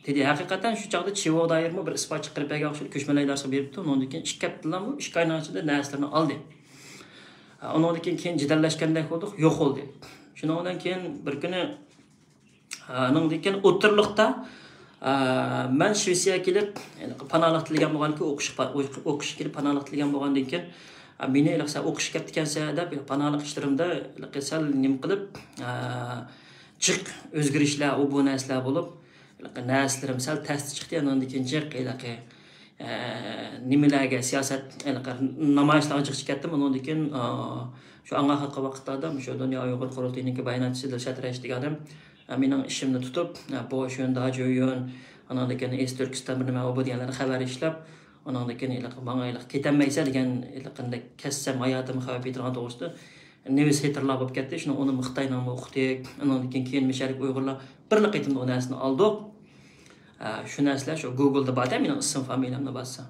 دېدى. ھەقىقەتەن شۇ چاغدا چىۋو دائىرمۇ بىر ئىسپات چىقىرىپ بەرگەن ئوخشايدۇ، كۆچمەن ئىدارىسىغا بېرىپتۇ. ئۇنىڭدىن كېيىن ئىككى ھەپتىدىلا بۇ ئىككى ئاينىڭ ئىچىدە نەرسىلىرىنى ئالدى. ئۇنىڭدىن كېيىن، كېيىن جېدەللەشكەندەك بولدۇق، يوقالدى. شۇنىڭ بىلەن كېيىن بىر كۈنى ئانىڭدىن كېيىن ئوتتۇرىلىقتا، ئا، مەن شىۋېتسىيەگە كېلىپ، پاناھلىق تىلىگەن بولغاندىن كېيىن، ئوقۇشقا، ئوقۇشقا كېلىپ پاناھلىق تىلىگەن بولغاندىن كېيىن، ئا، مېنى ھېلىقى سەن ئوقۇشقا كەپتىكەنسەن دەپ، پاناھلىق ئىشلىرىمدا ھېلىقى سەل نېمە قىلىپ، ئا، جىق ئۆزگىرىشلەر، ئۇ بۇ نەرسىلەر بولۇپ، ھېلىقى نەرسىلىرىم سەل تەستە چىقتى. ئانىڭدىن كېيىن جىق ھېلىقى ئە، نېمىلەرگە، سىياسەت، ھېلىقى نامايىشلارغا جىق چىقىپ كەتتىم. ئۇنىڭدىن كېيىن، ئا، شۇ ئاڭا خەلقى ۋاقىتلاردا شۇ دۇنيا ئۇيغۇر قۇرۇلتىيىنىڭكى باياناتچىسى دىلشات رەشىت دېگەن ئادەم، ئە، مېنىڭ ئىشىمنى تۇتۇپ، ئە، بوشۈن، داجۈيۈن، ئاناندىن كېيىن ئېست تۈركىستان بىر نېمە ئۇ بۇ دېگەنلەرنى خەۋەر ئىشلەپ، ئاناندىن كېيىن ھېلىقى ماڭا ھېلىقى كېتەلمەيسەن دېگەن ھېلىقىندەك كەتسەم ھاياتىمغا خەۋپ يېتىدىغان توغرىسىدا نېمە سېتىرلار بولۇپ كەتتى. شۇنىڭ ئۇنىمۇ خىتاينىڭمۇ ئۇقتى. ئاناندىن كېيىن كېيىن مۇشەرىك ئۇيغۇرلار بىرلا قېتىمدا ئۇ نەرسىنى ئالدۇق. ئە، شۇ نەرسىلەر شۇ گوگلدا بار-دە، مېنىڭ ئىسىم فامىلەمنى باسسا.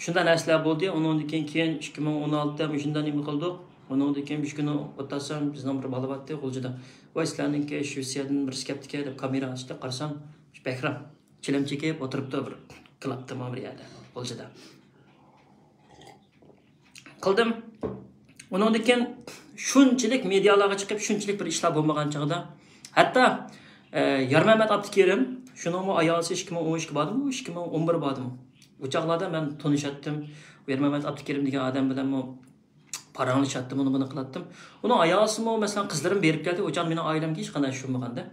شۇنداق نەرسىلەر بولدى. ئۇنىڭدىن كېيىن، كېيىن ئىككى مىڭ ئون ئالتىدە مۇشۇنداق نېمە قىلدۇق. ئۇنىڭدىن كېيىن بىر كۈنى ئولتۇرسام، بىزنىڭ بىر بالا بارتتى غۇلجىدا. ۋاي، سىلەرنىڭكى شىۋېتسىيەدىن بىرسى كەپتىكەن دەپ كامېرا ئاچتى. قارىسام، شۇ بەكرام چىلىم چېكىپ ئولتۇرۇپتۇ بىر كلابتا، مانا بىر يەردە، غۇلجىدا. قىلدىم. ئۇنىڭدىن كېيىن شۇنچىلىك مېدىيالارغا چىقىپ، شۇنچىلىك بىر ئىشلار بولمىغان چاغدا، ھەتتا، ئە، يارمەمەت ئابدۇكېرىم، شۇنىڭمۇ ئايالىسى ئىككى مىڭ ئون ئىككى باردىمۇ، ئىككى مىڭ ئون بىر باردىمۇ. ئۇ چاغلاردا مەن تونۇشاتتىم. يارمەمەت ئابدۇكېرىم دېگەن ئادەم بىلەنمۇ پاراڭلىشاتتىم، ئۇنى بۇنى قىلاتتىم. ئۇنىڭ ئايالىسىمۇ، مەسىلەن، قىزلىرىمۇ بېرىپ كەلدى. ئۇ چاغدا مېنىڭ ئائىلەمگە ھېچقانداق ئىش بولمىغاندا.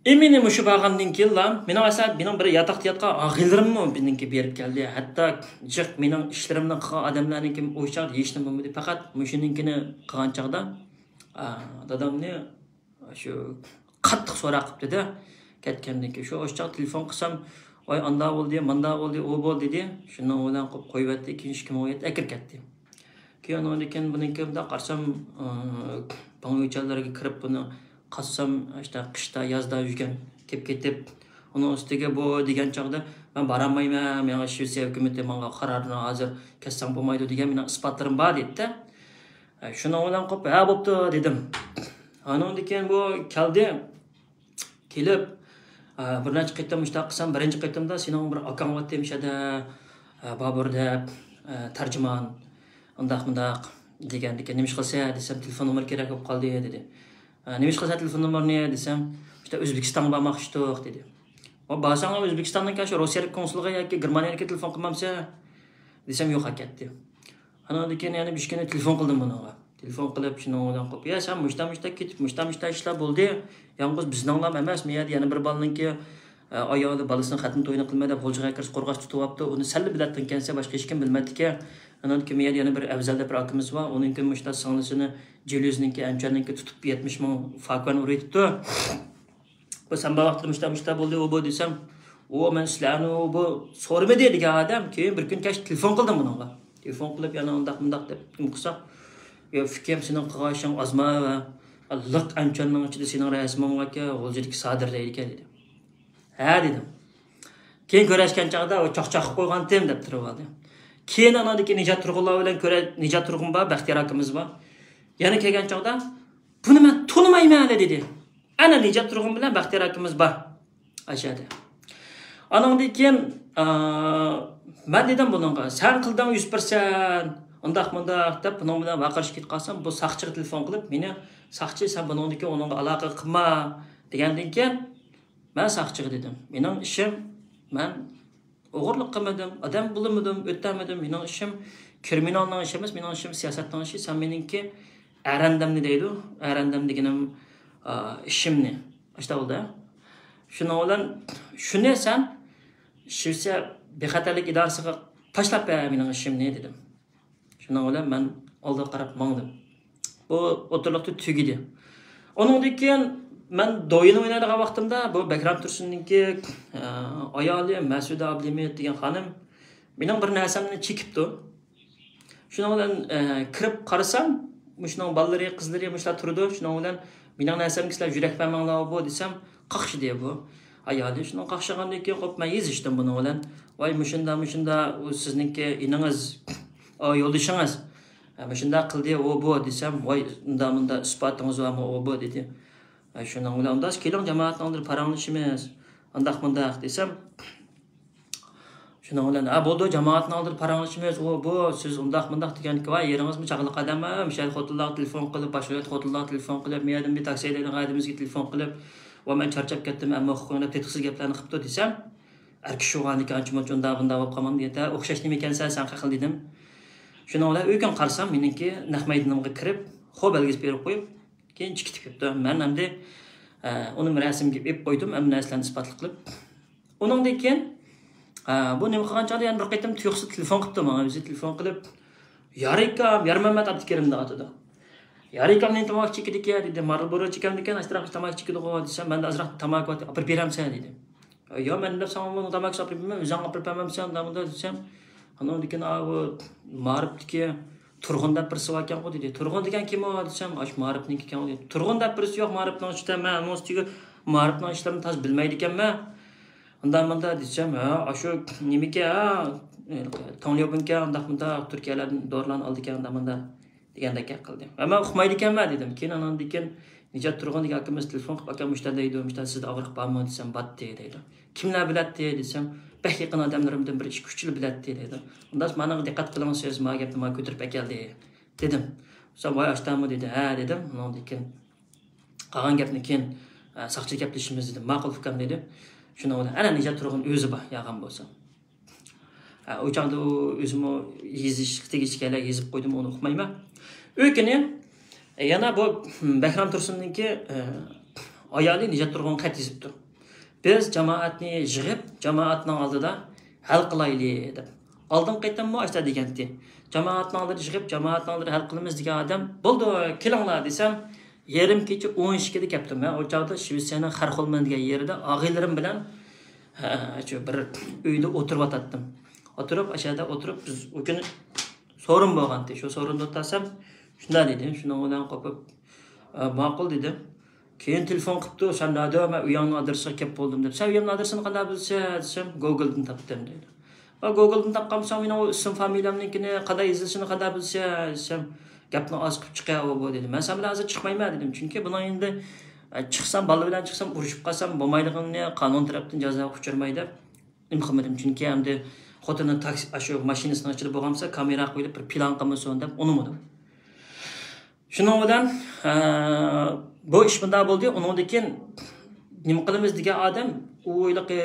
ئىمىنى مۇشۇ بارغاندىن كېيىنلا، مېنىڭ ئەسلى، مېنىڭ بىر ياتاقتا ياتقان ئاغىنىلىرىممۇ بىزنىڭكى بېرىپ كەلدى. ھەتتا جىق مېنىڭ ئىشلىرىمنى قىلغان ئادەملەرنىڭكى ئۇ چاغدا ھېچنېمە بولمىدى. پەقەت مۇشۇنىڭكىنى قىلغان چاغدا، ئا، دادامنى شۇ قاتتىق سوراق قىپتىدە، كەتكەندىن كېيىن. شۇ ئوشۇق تېلېفون قىلسام، ۋاي، ئاندا بولدى، ماندا بولدى، ئۇ بولدى دېدى. شۇنىڭ بىلەن قويۇپ، قويۇۋەتتى. كېيىن ئىككى مىڭ ئون يەتتە ئەكىرىپ كەتتى. كېيىن ئۇنىڭدىن كېيىن بۇنىڭكى مۇنداق قارىسام، ئى، بىڭيۈچەنلەرگە كىرىپ بۇنى قازسام، ئىشتا قىشتا، يازدا يۈرگەن، كېلىپ كېتىپ، ئۇنىڭ ئۈستىگە بۇ دېگەن چاغدا، مەن بارالمايمەن، مېڭە شىۋېتسىيە ھۆكۈمىتى ماڭا قارارنى ھازىر كەتسەڭ بولمايدۇ دېگەن مېنىڭ ئىسپاتلىرىم بار دەيتتى. ئە، شۇنىڭ بىلەن قوپ، ھە، بوپتۇ دېدىم. ئانىڭدىن كېيىن بۇ كەلدى. كېلىپ، ئە، بىر نەچچە قېتىم مۇشۇنداق قىلسام، بىرىنچى قېتىمدا سېنىڭ بىر ئاكاڭ بارتتى مۇشۇ يەردە، ئە، بابۇر دەپ، ئە، تەرجىمان، ئۇنداق مۇنداق دېگەندىكىن، نېمە ئىش قىلسا دېسەم، تېلېفون نومۇرى كېرەك بولۇپ قالدى دېدى. ئە، نېمە ئىش قىلسا تېلېفون نومۇرىنى دېسەم، ئىشتە ئۆزبېكىستانغا بارماقچىدۇق دېدى. ئۇ بارساڭ ئۆزبېكىستاندىكى شۇ روسىيەلىك كونسۇلغا ياكى گېرمانىيەلىككە تېلېفون قىلمامسەن دېسەم، يوق ئەكەتتى. ئانىڭدىن كېيىن يەنە بىر كۈنى تېلېفون قىلدىم بۇنىڭغا. تېلېفون قىلىپ، شۇنىڭ بىلەن قىلىپ، يا، سەن مۇشتا مۇشتا كېتىپ، مۇشتا مۇشتا ئىشلار بولدى. يالغۇز بىزنىڭلام ئەمەس، مەيەردە يەنە بىر بالىنىڭكى، ئە، ئايالى بالىسىنىڭ خەتنە تويىنى قىلماي دەپ غۇلجىغا كىرىپ قورغاچ تۇتۇۋاپتۇ. ئۇنى سەنلا بىلەتتىڭكەنسەن، باشقا ھېچكىم بىلمەيتتىكەن. ئانىڭدىن كېيىن مەيەردە يەنە بىر ئەۋزەل دەپ بىر ئاكىمىز بار. ئۇنىڭكى مۇشتا سىڭلىسىنى جېليۈزنىڭكى، ئەنچۈەننىڭكى تۇتۇپ يەتمىش مىڭ فاكۈەن ئۇرۇۋېتىپتۇ. بۇ سەن بار ۋاقىتتا مۇشتا مۇشتا بولدى، ئۇ بۇ دېسەم، ئۇ مەن سىلەرنى ئۇ بۇ سورىمىدى دېگەن ئادەم. كېيىن بىر كۈن كەچ تېلېفون قىلدىم بۇنىڭغا. تېلېفون قىلىپ يەنە ئۇنداق مۇنداق دەپ نېمە قىلساق، يا ئۇكام سېنىڭ قىلغان ئىشىڭ ئازما ۋە لىق ئەنچۈەننىڭ ئىچىدە سېنىڭ رەسىمىڭ باركەن، غۇلجىدىكى سادىر دەيدىكەن دېدى. ھە دېدىم. كېيىن كۆرۈشكەن چاغدا ئۇ چاقچاق قىلىپ قويغانتىم دەپ تۇرۇۋالدى. كېيىن ئاناندىن كېيىن نىجات تۇرغۇنلار بىلەن كۆرە-، نىجات تۇرغۇن بار، بەختىيار ئاكىمىز بار. يەنە كەلگەن چاغدا بۇنى مەن تونۇمايمەن دېدى. ئەنە نىجات تۇرغۇن بىلەن بەختىيار ئاكىمىز بار. ئاشۇ يەردە. ئانىڭدىن كېيىن، ئا، مەن دېدىم بۇنىڭغا، سەن قىلدىڭ يۈز پىرسەنت، ئۇنداق مۇنداق دەپ بۇنىڭ بىلەن ۋارقىرىشىپ كېتىپ قالسام، بۇ ساقچىغا تېلېفون قىلىپ، مېنى ساقچى سەن بۇنىڭدىن كېيىن ئۇنىڭغا ئالاقە قىلما دېگەندىن كېيىن، مەن ساقچىغا دېدىم، مېنىڭ ئىشىم، مەن ئوغرىلىق قىلمىدىم، ئادەم بۇلىمىدىم، ئۆتەلمىدىم. مېنىڭ ئىشىم كرىمىنالنىڭ ئىشى ئەمەس، مېنىڭ ئىشىم سىياسەتنىڭ ئىشى. سەن مېنىڭكى ئەرەندەمنى دەيدۇ، ئەرەندەم دېگىنىم، ئا، ئىشىمنى. ئاشۇنداق بولدى. شۇنىڭ بىلەن شۇنى سەن شىۋېتسىيە بىخەتەرلىك ئىدارىسىغا تاشلاپ بەر مېنىڭ ئىشىمنى دېدىم. شۇنىڭ بىلەن مەن ئالدىغا قاراپ ماڭدىم. بۇ ئوتتۇرىلىقتا تۈگىدى. ئۇنىڭدىن كېيىن مەن دويىنى ئوينايدىغان ۋاقتىمدا بۇ بەكرام تۇرسۇننىڭكى، ئە، ئايالى مەسۇدە ئابلىمىت دېگەن خانىم مېنىڭ بىر نەرسەمنى چېكىپتۇ. شۇنىڭ بىلەن، ئە، كىرىپ قارىسام، مۇشۇنىڭ بالىلىرى، قىزلىرى مۇشۇلار تۇرىدۇ. شۇنىڭ بىلەن مېنىڭ نەرسەمگە سىلەر يۈرەك بەرمەڭلار بۇ دېسەم، قاقشىدى بۇ ئايالى. شۇنىڭ قاقشىغاندىن كېيىن قوپ مەن يېزىشتىم بۇنىڭ بىلەن. ۋاي مۇشۇنداق، مۇشۇنداق، ئۇ سىزنىڭكى ئىنىڭىز، ئۇ يولدىشىڭىز، ئە، مۇشۇنداق قىلدى، ئۇ بۇ دېسەم، ۋاي ئۇنداق مۇنداق ئىسپاتىڭىز بارمۇ، ئۇ بۇ دېدى. ئە، شۇنىڭ بىلەن ئۇنداق كېلىڭ جامائەتنىڭ ئالدىدا پاراڭلىشىمىز، ئانداق مۇنداق دېسەم، شۇنىڭ بىلەن، ھە، بولىدۇ، جامائەتنىڭ ئالدىدا پاراڭلىشىمىز، ئۇ، بۇ، سىز ئۇنداق، مۇنداق دېگەنكى، ۋاي، ئېرىڭىزمۇ چاغلىق ئادەم، ھە، مۇشۇ يەردە خوتۇنلارغا تېلېفون قىلىپ، باشقا يەردە خوتۇنلارغا تېلېفون قىلىپ، مۇ يەردىن بىر تاكسى ھەيدەيدىغان ئادىمىزگە تېلېفون قىلىپ، ۋا، مەن چارچاپ كەتتىم، ئەمما ھوقۇقۇڭ دەپ تېتىقسىز گەپلەرنى قىپتۇ دېسەم، ئەر كىشى بولغاندىكىن ئانچە-مۇنچە ئۇنداق، بۇنداق بولۇپ قالمامدۇ دېگەن، ھە، ئوخشاش نېمە ئىكەنسەن سەن خەقىل دېدىم. شۇنىڭ بىلەن ئۆيگە كەلسەم، مېنىڭكى نەق مەيدىنىمغا كىرىپ، خو بەلگىسى بېرىپ قويۇپ، كېيىن چىقىپ كېتىپتۇ. مەن ئەمدى، ئە، ئۇنى رەسىمگە ئېلىپ قويدۇم، ئەمدى نەرسىلەرنى ئىسپاتلىق قىلىپ. ئۇنىڭدىن كېيىن، ھە، بۇ نېمە قىلغان چاغدا يەنە بىر قېتىم تۇيۇقسىز تېلېفون قىپتۇ ماڭا. ئۆزى تېلېفون قىلىپ، يارىكام، يارمەمەت ئابدۇكېرىم دەۋاتىدۇ. يارىكام نېمە تاماكا چېكىدىكەن دېدى. مارلبورو چېكەمدىكەن، ئاشتراق تاماكا چېكىدىغۇ دېسەم، مەندە ئازراق تاماكا بار، ئاپىرىپ بېرەمسەن دېدى. يا، مەن دەپ ساڭا بۇنىڭ تاماكىسى ئاپىرىپ بېرىمەن، ئۆزۈڭ ئاپىرىپ بەرمەمسەن، ئۇنداق مۇنداق دېسەم، ئانىڭدىن كېيىن ئاۋۇ مائارىپتىكى تۇرغۇن دەپ بىرسى باركەنغۇ دېدى. تۇرغۇن دېگەن كىم ئۇ دېسەم، ئاشۇ مائارىپنىڭكى ئىكەنغۇ دېدى. تۇرغۇن دەپ بىرسى يوق مائارىپنىڭ ئىچىدە، مەن ئۇنىڭ ئۈستىگە مائارىپنىڭ ئىشلىرىنى تازا بىلمەيدىكەنمەن. ئۇنداق مۇنداق دېسەم، ھە، ئاشۇ نېمىكەن، ھە، تاڭليوبىنكەن، ئۇنداق مۇنداق تۈركىيەلەردىن دورىلارنى ئالىدىكەن، ئۇنداق مۇنداق دېگەندەك گەپ قىلدى. ھە، مەن ئۇقمايدىكەنمەن دېدىم. كېيىن ئاناندىن كېيىن نىجات تۇرغۇن دېگەن ئاكىمىز تېلېفون قىلىپ، ئاكام مۇشۇنداق دەيدۇ، مۇشۇنداق سىزدە ئاغرىق بارمۇ دېسەم، بارتتى دەيدۇ. كىملەر بىلەتتى دېسەم، بەك يېقىن ئادەملىرىمدىن بىر ئىككى ئۈچلا بىلەتتى دەيدۇ. ئۇنداق ماڭا دىققەت قىلىڭ، سىز ما گەپنى ما كۆتۈرۈپ ئەكەلدى دېدىم. سەن ۋاي ئاشتامۇ دېدى. ھە دېدىم. ئۇنىڭدىن كېيىن قالغان گەپنى كېيىن، ئە، ساقچىدا گەپلىشىمىز دېدىم. ماقۇل ئۇكام دېدى. شۇنىڭ بىلەن ئەنە نىجات تۇرغۇن ئۆزى بار، ياغان بولسا. ئە، ئۇ چاغدا ئۇ ئۆزىمۇ يېزىشقا تېگىشلىك يەرلەرگە يېزىپ قويدىمۇ، ئۇنى ئۇقمايمەن. ئۆكۈنى، ئە، يەنە بۇ، ھم، بەھرام تۇرسۇننىڭكى، ئە، ئايالى نىجات تۇرغۇنغا خەت يېزىپتۇ. بىز جامائەتنى يىغىپ، جامائەتنىڭ ئالدىدا ھەل قىلايلى دەپ. ئالدىنقى قېتىممۇ ئاشتا دېگەنتى. جامائەتنىڭ ئالدىدا يىغىپ، جامائەتنىڭ ئالدىدا ھەل قىلىمىز دېگەن ئادەم، بولدى، كېلىڭلار دېسەم، يېرىم كېچە ئون ئىككىدە كەپتۇ. مەن ئۇ چاغدا شىۋېتسىيەنىڭ خەرخولمېن دېگەن يېرىدە ئاغىنىلىرىم بىلەن، ھە، شۇ بىر ئۆيدە ئولتۇرۇۋاتاتتىم. ئولتۇرۇپ، ئاشۇ يەردە ئولتۇرۇپ، بىز ئۇ كۈنى سورۇن بولغانتى. شۇ سورۇندا ئولتۇرسام، شۇنداق دېدى. شۇنىڭ بىلەن قوپۇپ، ئە، ماقۇل دېدىم. كېيىن تېلېفون قىپتۇ، سەن نەدە؟ مەن ئۆيۈڭنىڭ ئادرېسىغا كېلىپ بولدۇم دەپ. سەن ئۆيۈمنىڭ ئادرېسىنى قانداق بىلىسەن دېسەم، گوگلدىن تاپتىم دېدى. ۋە گوگلدىن تاپقانمىساڭ، مېنىڭ ئۇ ئىسىم فامىلەمنىڭكىنى قانداق يېزىلىشىنى قانداق بىلىسەن دېسەم، گەپنى ئاز قىلىپ چىقىۋەر بۇ دېدى. مەن سەن بىلەن ھازىر چىقمايمەن دېدىم. چۈنكى بۇنىڭ ئەمدى، ئە، چىقسام، بالا بىلەن چىقسام، ئۇرۇشۇپ قالسام بولمايدىغىنىنى، قانۇن تەرەپتىن جازاغا ئۇچرىماي دەپ نېمە قىلمىدىم. چۈنكى ئەمدى خوتۇنى تاكسى، ئاشۇ ماشىنىسىنىڭ ئىچىدە بولغانمىسا، كامېرا قويۇلۇپ بىر پىلان قىلمىسۇن دەپ ئۇنىمىدىم. شۇنىڭ بىلەن، ئە، بۇ ئىش مۇنداق بولدى. ئۇنىڭدىن كېيىن نېمە قىلىمىز دېگەن ئادەم، ئۇ ھېلىقى،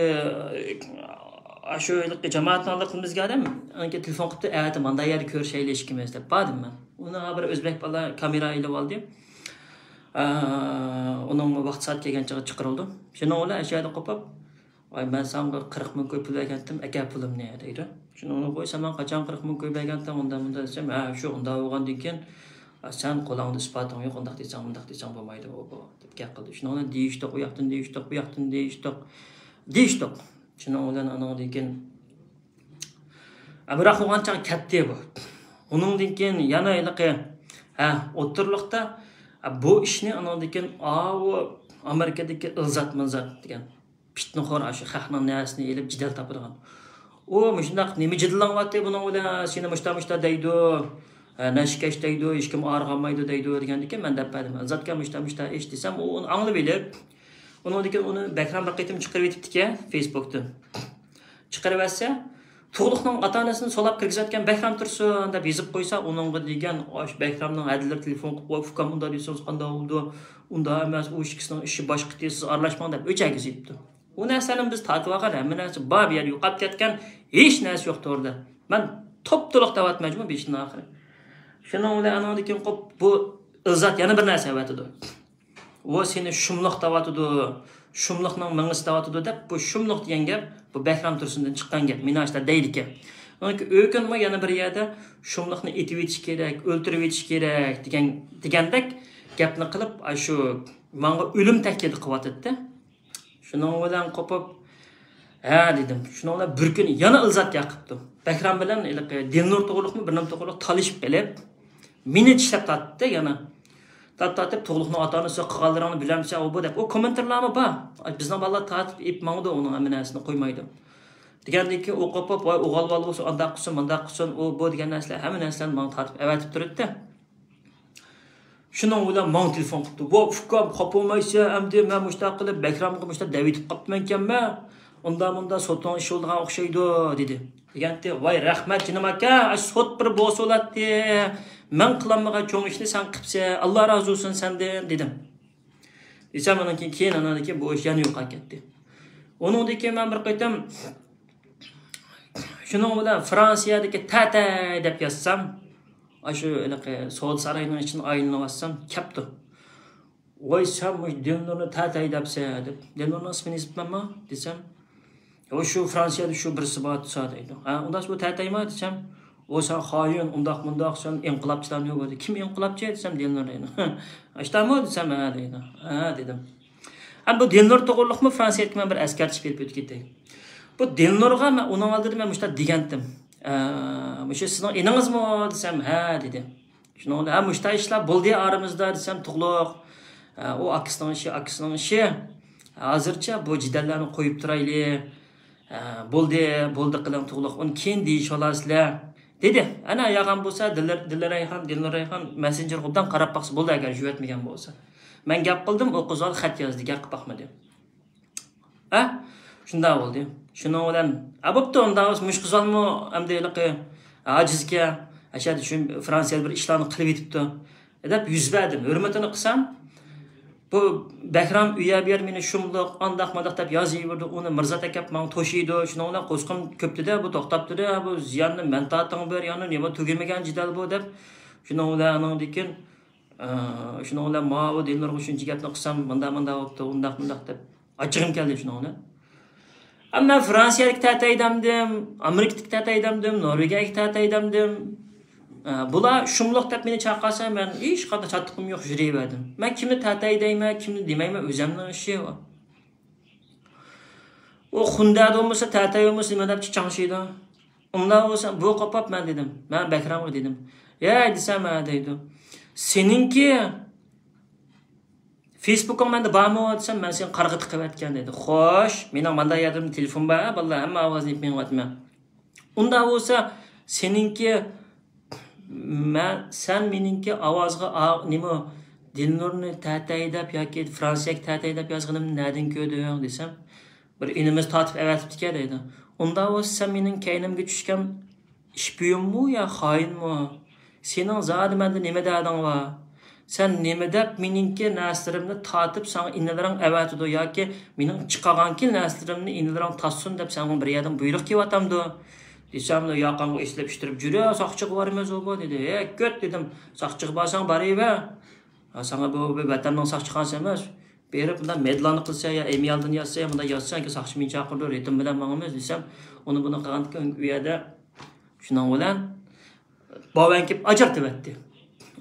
ئاشۇ ھېلىقى جامائەتنى ئالدى قىلىمىز دېگەن ئادەم، ئاندىن كېيىن تېلېفون قىپتۇ، ئەتە مانداق يەردە كۆرۈشەيلى ئىككىمىز دەپ باردىم مەن. ئۇنى بىر ئۆزبەك بالا كامېرا ئېلىپ ئالدى. ئە، ئۇنىڭ ۋاقتى سائەت كەلگەن چېغى چىقىرىلدى. شۇنىڭ بىلەن ئاشۇ يەردە قوپۇپ، ۋاي، مەن ساڭا قىرىق مىڭ كوي پۇل بەرگەنتىم، ئەكە پۇلۇمنى دەيدۇ. شۇنىڭ بىلەن، قوي، سەن ماڭا قاچان قىرىق مىڭ كوي بەرگەنتىڭ، ئۇنداق مۇنداق دېسەم، ھە، شۇ ئۇنداق بولغاندىن كېيىن، ئا، سەن قولۇڭدا ئىسپاتىڭ يوق، ئۇنداق دېسەڭ، مۇنداق دېسەڭ بولمايدۇ، ئۇ، بۇ، دەپ گەپ قىلدى. شۇنىڭ بىلەن دېيىشتۇق، ئۇ ياقتىن دېيىشتۇق، بۇ ياقتىن دېيىشتۇق، دېيىشتۇق. شۇنىڭ بىلەن ئانىڭدىن كېيىن، ئە، بىراق بولغان چاغ كەتتى بۇ. ئۇنىڭدىن كېيىن يەنە ھېلىقى، ھە، ئوتتۇرىلىقتا، ئە، بۇ ئىشنى ئانىڭدىن كېيىن، ئاۋۇ ئامېرىكىدىكى ئىلزات مىلزات دېگەن پىتنىخور، ئاشۇ خەقنىڭ نەرسىسىنى ئېلىپ جېدەل تاپىدىغان. ئۇ مۇشۇنداق نېمە جېدىللىنىۋاتتى بۇنىڭ بىلەن، سېنى مۇشتا مۇشتا دەيدۇ، ھە، نەشكەش دەيدۇ، ھېچكىم ئارىغانمايدۇ دەيدۇ دېگەندىكىن، مەن دەپ بەردىم. ئىلزاتكە مۇشتا مۇشتا ئىش دېسەم، ئۇ ئۇنى ئاڭلىۋېلىپ، ئۇنىڭدىن كېيىن ئۇنى بەھرام بىر قېتىم چىقىرىۋېتىپتىكەن فېيسبۇكتىن. چىقىرىۋەتسە، تۇغلۇقنىڭ ئاتا-ئانىسىنى سولاپ كىرگۈزۈۋەتكەن بەھرام تۇرسۇن دەپ يېزىپ قويسا، ئۇنىڭغا دېگەن، ئاشۇ بەھرامنىڭ ھەدىلىرى تېلېفون قىلىپ، ۋاي ئۇكام، ئۇنداق دېسىڭىز قانداق بولىدۇ؟ ئۇنداق ئەمەس، ئۇ ئىككىسىنىڭ ئىشى باشقىتى، سىز ئارىلاشماڭ دەپ ئۆچەرگە يېزىپتۇ. ئۇ نەرسىلەرنى بىز تارتىۋالغان، ھەممە نەرسە بار، بۇ يەردە يوقاپ كەتكەن، ھېچ نەرسە يوق توردا. مەن توپتولۇق دەۋاتىمەن جۇمۇ بېشىدىن ئاخىرى. شۇنىڭ بىلەن ئانىڭدىن كېيىن قوپ، بۇ ئىلزات يەنە بىر نەرسە ئەۋەتىدۇ. ئۇ سېنى شۇملۇق دەۋاتىدۇ، شۇملۇقنىڭ مېڭىسى دەۋاتىدۇ دەپ، بۇ شۇملۇق دېگەن گەپ، بۇ بەھرام تۇرسۇندىن چىققان گەپ، مېنى ئاشۇنداق دەيدىكەن. ئۆكۈنمۇ يەنە بىر يەردە شۇملۇقنى ئېتىۋېتىش كېرەك، ئۆلتۈرۈۋېتىش كېرەك دېگەن، دېگەندەك گەپنى قىلىپ، ئاشۇ ماڭا ئۆلۈم تەھدىتى قىلىۋاتاتتى. شۇنىڭ بىلەن قوپۇپ، ھە دېدىم. شۇنىڭ بىلەن بىر كۈنى يەنە ئىلزات ياقىپتۇ. بەھرام بىلەن ھېلىقى دىلنۇر توغرۇلۇقمۇ، بىر نېمە توغرۇلۇق تالىشىپ قېلىپ، مېنى چىشلەپ تارتتى يەنە. تارتىپ، تارتىپ، تۇغلۇقنىڭ ئاتا-ئانىسى قىلغانلىرىڭنى بىلەمسەن، ئۇ بۇ دەپ. ئۇ كوممېنتارلارمۇ بار. بىزنىڭ بالىلار تارتىپ ئېلىپ ماڭىدۇ، ئۇنىڭ ھەممە نەرسىنى قويمايدۇ. دېگەندىن كېيىن ئۇ قوپۇپ، ۋاي ئوغۇل بالا بولسا ئانداق قىلسۇن، مانداق قىلسۇن، ئۇ بۇ دېگەن نەرسىلەر، ھەممە نەرسىلەرنى ماڭا تارتىپ ئەۋەتىپ تۇراتتى. شۇنىڭ بىلەن ماڭا تېلېفون قىپتۇ. ۋاي ئۇكام، خاپا بولمايسەن ئەمدى، مەن مۇشۇنداق قىلىپ بەھرامغا مۇشۇنداق دەۋېتىپ قاپتىمەنكەنمەن. ئۇنداق مۇنداق سوتۇڭ ئىشى بولىدىغان ئوخشايدۇ دېدى. دېگەنتى، ۋاي رەھمەت جېنىم ئاكا، ئاشۇ سوت بىر بولسا بولاتتى. مەن قىلالمىغان چوڭ ئىشنى سەن قىپسەن. ئاللا رازى بولسۇن سەندىن دېدىم. دېسەم، ئۇنىڭ كېيىن، كېيىن ئانىڭدىن كېيىن بۇ ئىش يەنە يوقاپ كەتتى. ئۇنىڭدىن كېيىن مەن بىر قېتىم شۇنىڭ بىلەن فرانسىيەدىكى تەتەي دەپ يازسام، ئاشۇ ھېلىقى سودا ساراينىڭ ئىچىنى ئايلىنىۋاتسام، كەپتۇ. ۋاي سەن مۇشۇ دىلنۇرنى تەتەي دەپسەن دەپ. دىلنۇرنىڭ ئىسمىنى يېزىپمەنمۇ دېسەم، ئۇ شۇ فرانسىيەدە شۇ بىرسى بار تۇرسا دەيدۇ. ھە، ئۇنداق بۇ تەتەيما دېسەم، ئۇ سەن خائىن، ئۇنداق مۇنداق، سەن ئىنقىلابچىلارنى يوق دېدى. كىم ئىنقىلابچى دېسەم، دېلنور دەيدۇ. ئاشتامۇ دېسەم، ھە دەيدۇ. ھە دېدىم. ھە، بۇ دېلنور توغرىلىقمۇ فرانسىيەدىكى مەن بىر ئەسكەرتىش بېرىپ ئۆتۈپ كېتەي. بۇ دېلنورغا مەن ئۇنىڭ ئالدىدا مەن مۇشۇنداق دېگەنتىم. ئە، مۇشۇ سىزنىڭ ئىنىڭىزمۇ دېسەم، ھە دېدى. شۇنىڭ بىلەن، ھە، مۇشۇنداق ئىشلار بولدى ئارىمىزدا دېسەم، تۇغلۇق. ئە، ئۇ ئاكىسىنىڭ ئىشى، ئاكىسىنىڭ ئىشى. ھازىرچە بۇ جېدەللەرنى قويۇپ تۇرايلى. ئە، بولدى، بولدى قىلىڭ تۇغلۇق. ئۇنى كېيىن دېيىشىۋالارسىلەر. دېدى. ئەنە ياغان بولسا، دىلرەيھان، دىلرەيھان مەسسېنجېرغا ئوبدان قاراپ باقسا بولدى، ئەگەر جۈۋەتمىگەن بولسا. مەن گەپ قىلدىم، ئۇ قىزغا خەت يازدى، گەپ قىلىپ باقمىدى. ھە؟ شۇنداق بولدى. شۇنىڭ بىلەن، ھە، بوپتۇ، ئۇنداق بولسا مۇشۇ قىزالمۇ ئەمدى ھېلىقى ئاجىزكەن، ئەشەدە شۇ فرانسىيەدە بىر ئىشلارنى قىلىپ يېتىپتۇ، دەپ يۈز بەردىم. ھۆرمىتىنى قىلسام، بۇ بەھرام ئۇ يەر بۇ يەر مېنى شۇملۇق، ئانداق مانداق دەپ يازىۋېرىدۇ. ئۇنى مىرزات ئەكەپ ماڭا توشۇيدۇ. شۇنىڭ بىلەن قورسىقىم كۆپتىدە، بۇ توختاپتۇدە، بۇ زىياننى مەن تارتىڭ بىر يانى، نېمە تۈگىمىگەن جېدەل بۇ دەپ. شۇنىڭ بىلەن ئانىڭدىن كېيىن، ئە، شۇنىڭ بىلەن ماۋۇ دىلنۇرغا شۇنچە گەپنى قىلسام، مۇنداق مۇنداق بوپتۇ، ئۇنداق مۇنداق دەپ. ئاچچىقىم كەلدى شۇنىڭ بىلەن. ئەمما فرانسىيەدىكى تەتەي دەمدىم، ئامېرىكىدىكى تەتەي دەمدىم، نورۋېگىيەدىكى تەتەي دەمدىم. ئە، بۇلار شۇملۇق دەپ مېنى چاقىرسا، مەن ھېچقانداق چاتىقىم يوق، يۈرۈۋەردىم. مەن كىمنى تەتەي دەيمەن، كىمنى دېمەيمەن، ئۆزۈمنىڭ ئىشى ئۇ. ئۇ خۇندەدە بولمىسا، تەتەي بولمىسا، نېمە دەپ چاڭشىيدۇ؟ ئۇنداق بولسا، بۇ قوپاپ مەن دېدىم. مەن بەكرەمگە دېدىم. ھەي دېسەم، ھە دەيدۇ. سېنىڭكى فېيسبۇكۇڭ مەندە بارمۇ دېسەم، مەن سېنى قارىغا تىقىۋەتكەن دېدى. خوش، مېنىڭ مانداق يەردىمۇ تېلېفون بار، بالىلار، ھەممە ئاۋازنى يېپىپ مېڭىۋاتىمەن. ئۇنداق بولسا، سېنىڭكى، مەن، سەن مېنىڭكى ئاۋازغا ئا-، نېمە، دىلنۇرنى تەتەي دەپ ياكى فرانسىيەگە تەتەي دەپ يازغىنىمنى نەدىن كۆردۈڭ دېسەم، بىر ئىنىمىز تارتىپ ئەۋەتىپتىكەن دەيدۇ. ئۇنداق بولسا سەن مېنىڭ كەينىمگە چۈشكەن شپىيونمۇ يا خائىنمۇ؟ سېنىڭ زادى مەندە نېمە دەردىڭ بار؟ سەن نېمە دەپ مېنىڭكى نەرسىلىرىمنى تارتىپ ساڭا ئىنىلىرىڭ ئەۋەتىدۇ ياكى مېنىڭ چىقارغانكى نەرسىلىرىمنى ئىنىلىرىڭ تارتسۇن دەپ سەنگە بىر يەردىن بۇيرۇق كېلىۋاتامدۇ؟ دېسەم، ياقاڭغا ئېسىلىپ ئىتتىرىپ جۈرە، ساقچىغا بارىمىز بۇ دېدى. ھە، كۆت دېدىم، ساقچىغا بارساڭ بارىۋەر. ھە، ساڭا بۇ، بۇ ۋەتەننىڭ ساقچىخانىسى ئەمەس. بېرىپ مۇنداق مېدلارنى قىلسا يا ئېمىيالدىن يازسا يا مۇنداق يازسا، كېيىن ساقچى مېنى چاقىرىدۇ، رىتىم بىلەن ماڭىمىز دېسەم، ئۇنى بۇنى قىلغاندىكىن ئۇ يەردە شۇنىڭ بىلەن باۋەن كېلىپ ئاجرىتىۋەتتى.